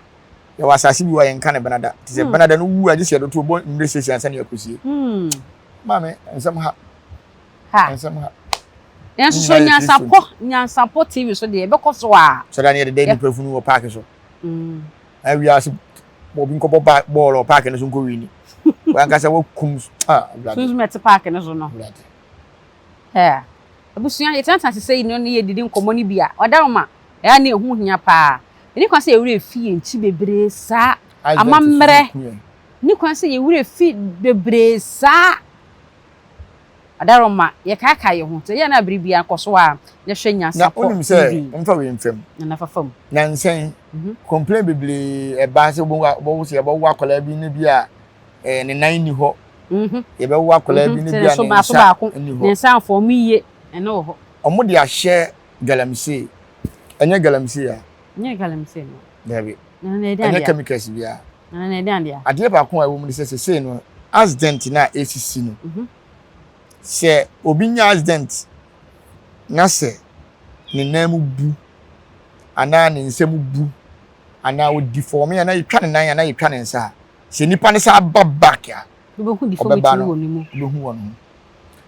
Yɛwɔ asase bi wɔ yɛnka ne benada. Te sɛ benada no wu a gye sɛ yɛde to bɔ mmerɛ siesie ansa na yɛakɔsie. Maame, nsɛm ha. Ha. Nsɛm ha. Nanso so nyansapɔ nyansapɔ TV so deɛ ɛbɛkɔ so a. Sɛdeɛ ne yɛde da nnipa funu wɔ paaki so. Awiase obi nkɔbɔ bɔɔl wɔ paaki no so nkɔ wini. Wankasa wakum ah awurade. Sunsun ɛte paaki no so no. Awurade. Ɛɛ abusua yɛtenatena ase sɛ yi no ne yɛdidi nkɔmmɔ no bi a ɔda ma ɛyɛ ne ɛho hia paa. Ɛni kwan sɛ yɛwerɛ fi yɛn akyi bebree saa. Amammerɛ. Ni kwan sɛ yɛwerɛ fi bebree saa. Adaroma, yɛkaakae yɛn ho. Sɛ yɛn a bere biara kɔ so ara na hwɛ Na Nyansapɔ wonim sɛ TV. mfa wei mfam. Nana fa fam. Nansa yi, complain bebree ɛba sɛ wobɛhu a wobɛwo sɛ yɛbɛwo akwadaa bi ne bi a eh, ne nan nni hɔ. Yɛbɛwo akwadaa bi ne Sɛ bi ne a so ne baako nsa baako, nni ne hɔ. nsa mfɔm yie, ɛno wɔ hɔ. Wɔde ahyɛ galamsey. Ɛnyɛ galamsey a? Ɛnyɛ galamsey no. Dabi. Ɛnyɛ chemicals biara. Adeɛ baako a ɛwɔ mu ne sɛ sesei no accident no a ɛsisi no, mhm. sɛ obi nya accident na sɛ ne nan mu bu anaa ne nsa mu bu anaa ɔdi fɔɔme anaa yɛtwa ne nan anaa yɛtwa ne nsa a, sɛ nipa no san ba back a, ɔbɛba no wobɛhu wɔ ne ho.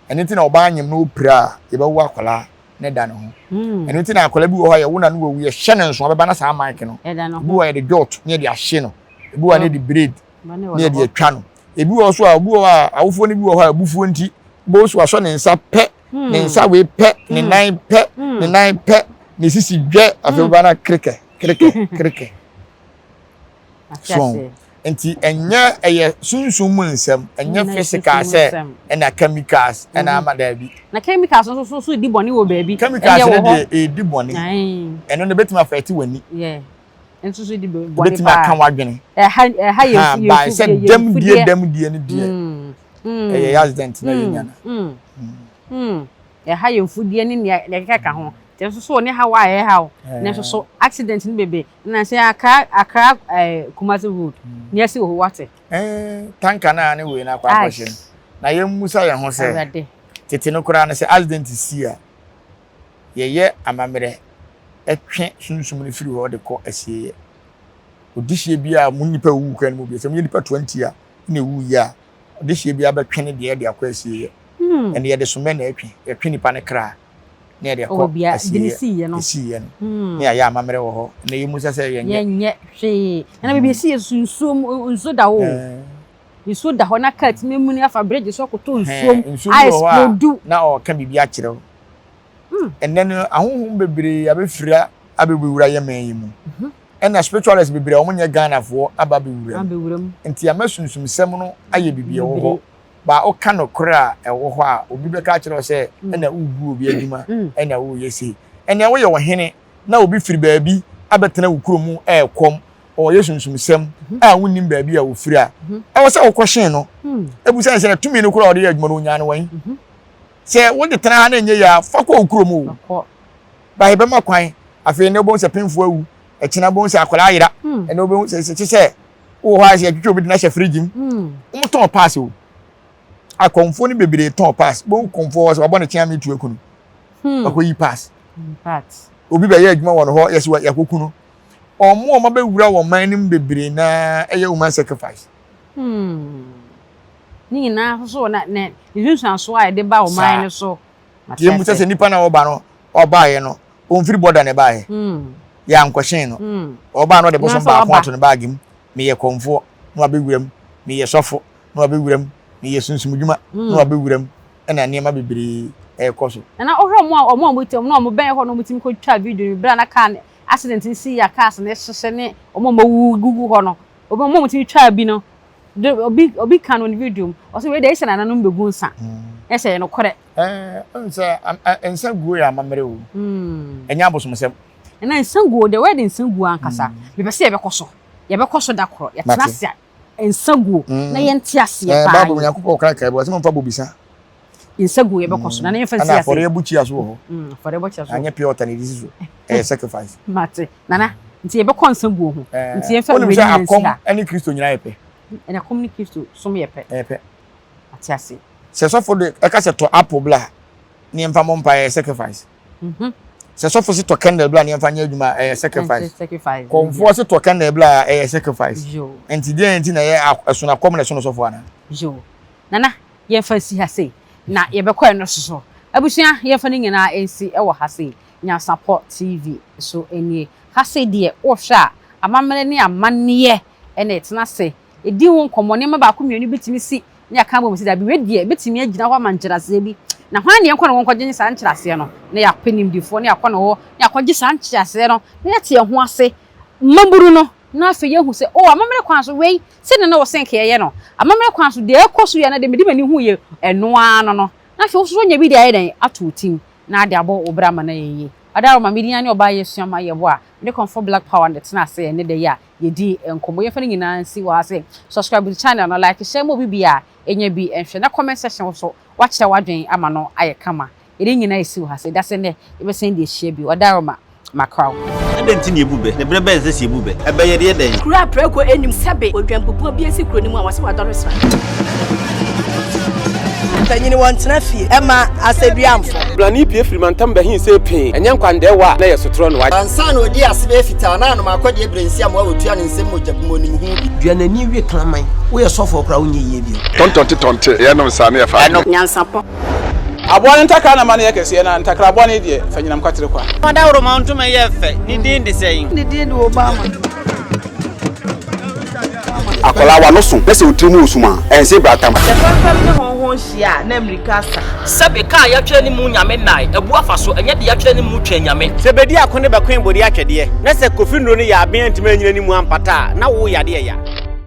Ɛno nti na ɔbaa nyem na ɔpira a yɛbɛwo akwadaa na ɛda ne ho. Hmm. Ɛno nti na akwadaa bi wɔ hɔ a yɛwo na no wawu yɛhyɛ no nso ɔbɛba na saa mic no. Ebi wɔ yɛde jot na yɛde ahye no. Ebi wɔ na yɛde braid na yɛde atwa no. Ebi wɔ so a obi wɔ hɔ a awofoɔ no bi wɔ hɔ a abufuo nti bɔɔ so asɔ ne nsa pɛ hmm. ne nsa wei pɛ ne hmm. nan pɛ ne nan pɛ ne sisi dwɛ afei ɔba na krikɛ krikɛ krikɛ. So nti ɛnyɛ ɛyɛ sunsum mu nsɛm ɛnyɛ physical sɛ ɛna chemicals ɛna mhm. ama daabi. Na chemicals nso so so di bɔne wɔ baabi. Chemicals no deɛ ɛdi bɔne ɛno no ebetumi afɛte w'ani. Nso so di bɔne paa. Ebetumi aka w'adwene. Ɛha ɛha yɛ yɛ yɛ sɛ dɛm die dɛm die no deɛ mm. Mm. ɛyɛ accident na yɛ nya no. Mm. Ɛha yɛ mfudeɛ ne nea ɛkeka ho. Nti nso so ne haw a ɛhaw. Na nso so accident no bebree. Na sɛ Accra Accra eh, Kumasi road mm. nea ɛsi wɔ hɔ wate. Eh, tanka no a ne wei no akɔ akɔhyɛ no na yɛmmusa yɛn ho sɛ tete no koraa no sɛ accident si a yɛyɛ amammerɛ ɛtwe sunsum no firi hɔ de kɔ asieeɛ odihyeɛ bi a mu nnipa wuwu kwan no mu bi sɛ moyɛ nnipa 20 a na ɛwu yi a odihyeɛ bi abɛtwe ne deɛ de akɔ asieeɛ hmm. ɛne yɛde somɛ na ɛtwe yɛtwe nipa no kra na yɛde kɔ asieeɛ ɛsiiɛ no hmm. na yɛayɛ amammerɛ wɔ hɔ na yɛmu sɛ sɛ yɛnyɛ yɛnyɛ hwee ɛna baabi ɛsi yɛ so nsuo nsuo da hɔ nsuo da hɔ na kaa tumi muni afa bridge so akɔtɔ nsuo mu a explode na ɔka biribi akyerɛ wo hmm. ɛnɛ no ahonhom bebree abɛfira abɛwura yɛ man yi mu mhm. ɛna spiritualist bebree a wɔnyɛ Ghanafoɔ aba abɛwura mu nti ama sunsumsɛm no ayɛ biribi ɛwɔ hɔ Ba woka nokorɛ a ɛwɔ hɔ a, obi bɛka akyerɛ wo sɛ ɛna wogu obi adwuma, ɛna woyɛ sei. Ɛnea woyɛ ɔhene na obi firi baabi abɛtena wo kuro mu ɛrekɔm, ɔreyɛ sunsumsɛm a wonnim baabi a ofiri a, ɛwɔ sɛ wokɔhyen no. Ɛbusa sɛ tumi no koraa a ɔde yɛ adwuma no onyaa no wɛn? Sɛ wode tena ha na ɛnyɛ yie a, fa kɔ wo kurom o. Ba yɛbɛma kwan. Afei ɛnɛ wobɛhu sɛ pemfoɔ awu, ɛkyena wobɛhu sɛ akwadaa ayera, ɛnɛ wobɛhu sɛ kye sɛ wowɔ hɔ a sɛ yɛtwitwa obi de no ahyɛ fridge mu hmm. wɔn tɔn pass o akɔnfoɔ no bebree tɔn pass wɔn kɔnfoɔ wɔ sɛ wabɔ ne kyɛn mi tu ekunu hmm. wakɔ yi pass obi bɛyɛ adwuma wɔ no hɔ yɛsɛ yɛakɔku no wɔn a wɔn abɛwura wɔn man no mu bebree naa ɛyɛ woman sacrifice. Hmm. ne nyinaa nso so na ne nsunsuansoɔ a yɛde ba ɔman no so. Yɛn mu sɛ sɛ nipa na ɔba no ɔbaayɛ no ɔmfiri bɔda na ɛbaeɛ hmm. yɛ ankɔhyɛn no hmm. ɔbaa no ɔde bosom baako ato ne baage mu meyɛ kɔmfoɔ na wabɛwura mu meyɛ sɔfo na wabɛwura mu meyɛ sunsumdwuma na hmm. wabɛwura mu ɛna nneɛma bebree ɛrekɔ so. Na wohwɛ ɔmo a ɔmo a ɔmo ti ɔmo na ɔmo bɛn hɔ na ɔmo tumi kɔ twa video no bere a na kaa accident no si yɛ cars no hyehyɛ ne ɔmo a ɔmo awu gugu hɔ no obi ɔmo a ɔmo tumi twa bi no de obi obi ka no ne video mu ɔsɛ wei deɛ ɛsɛ nananom bɛgu nsa ɛsɛ yɛ nokorɛ. Ɛɛ nsa nsa guo yɛ amammerɛ o. Hmm. Ɛnyɛ abosomsɛm. Ɛna nsa guo deɛ wɔyɛ de nsa guo ankasa. Hmm. Mepɛ sɛ yɛbɛkɔ so. Yɛbɛkɔ so da korɔ. Yɛtena ase a nsa guo hmm. na yɛnte aseɛ paa. Bible Nyankopɔn kra kae bi wɔsɛ momfa bobisa. Nsa guo yɛbɛkɔ so na ne yɛmfa nsi ase. Ɛna afɔre abukyia so wɔ hɔ. Afɔre abukyia so. Anyɛ pure water na ɛde si so. Ɛyɛ sacrifice. Mate. Nana nti yɛbɛkɔ nsa guo ho. Nti yɛmfa wei nyinaa nsi ha. Akɔm ne Kristo nyinaa yɛ pɛ. Ɛna akɔm ne Kristo som yɛ pɛ. Ɛyɛ pɛ. Ate ase. Sɛ sɔfo de ɛka sɛ tɔ apple bla ne yɛmfa mmɔ mpaeɛ ɛyɛ sacrifice. Mhm. Sɛ sɔfo se tɔ candle bla ne yɛmfa nyɛ adwuma ɛyɛ sacrifice. Kɔmfoɔ se tɔ candle bla ɛyɛ sacrifice. Nti deɛ nti na ɛyɛ ɛsono akɔm na ɛsono sɔfo anaa? Yo. Nana yɛmfa nsi ha sei na yɛbɛkɔ ɛno so so. Abusua yɛmfa ne nyinaa nsi ɛwɔ ha sei. Nyansapɔ TV so nie. Ha sei deɛ wohwɛ a amammerɛ ne amanneɛ ɛna ɛtena ase Di ho nkɔmmɔ. Nneɛma baako mmienu bi tumi si na yɛaka abom sɛ, Dabi, wei deɛ, ɛbɛtumi agyina hɔ ama nkyerɛaseɛ bi. Na hwan na yɛnkɔ ne hɔ nkɔgye saa nkyerɛaseɛ no? Na yɛapɛ nimdefoɔ na yɛakɔ ne hɔ na yɛakɔgye saa nkyerɛaseɛ no na yɛate yɛn ho ase mmabunu no, na afei yɛahu sɛ, oh, amammerɛ kwan so wei, sɛdeɛ na wɔsɛ nka yɛyɛ no, amammerɛ kwan so deɛ ɛrekɔ so yi anaa deɛ mede m'ani huiɛ, ɛno ara no no. Na afei wo nso woanya bi de ayɛ dɛn? Ato wo tirim na ade abɔ wo bra ama no ayɛ yie. Ɔdawuroma, me din ara ne Ɔbaa Yɛsua Ma Yɛbɔ a mede Kɔmfɔ Black Power na ɛtena ase ɛnnɛ da yi a yɛdi nkɔmmɔ. Yɛmfa ne nyinaa nsi wɔ ha sɛ subscribe to channel no, like, share ma obi biara ɛnya bi nhwɛ na comment section hɔ so wakyerɛ w'adwene ama no ayɛ kama. Yɛde ne nyinaa ɛsi wɔ ha sɛ dasɛ nnɛ yɛbɛsan de ahyia bio. Ɔdaroma, Makra wo. Adɛn nti na yɛbu bɛ? Na berɛ bɛn na ɛsɛ sɛ yɛbu bɛ? Ɛbɛ yɛ deɛ dɛn? Kuro a prako nnim sɛbe odwanbubuo bi asi kuro no mu a wɔse wadɔre sra. Mpanyini wɔntena fie ɛma asɛdua mfɔ. Blani pue firi mantam bɛhe see pee, ɛnyɛ nkwandɛɛwa a na ɛyɛ sotorɔ no. Ansa na ɔdii ase bɛyɛ fitaa na anom akɔdeɛ berɛ nsi amoa wɔtua ne nsam mogya bu mu ɔnim ho bi. Dua n'ani we kraman. Woyɛ sɔfoɔ koraa wonyɛ yie bio. Tɔntɔnte tɔnte yɛnom saa ne yɛfa Ɛno. Nyansapɔ. Aboa no ntakra na ma no yɛ kɛseɛ, na ntakra bɔne deɛ, fa nyinam kwatere kwa. Ɔdawuroma ntoma yɛ fɛ, ne din de sɛn? Ne din de Obama. Akwadaa w'ano so na sɛ wo tiri mu wɔ sum a, ɛnse bratam. Sɛ fɛmfɛm ne hɔnhɔn hyia a, na mmirika asa. Sɛbe kaa yɛatwerɛ ne mu Nyame nnae, abu afa so, ɛnyɛ deɛ yɛatwerɛ ne mu Twɛn Nyame. Sɛ bedi ako ne bɛkoe bode atwɛdeɛ, na sɛ Kofi nnuro no yɛ aben antumi anyina ne mu ampata a, na wo yadeɛ ya.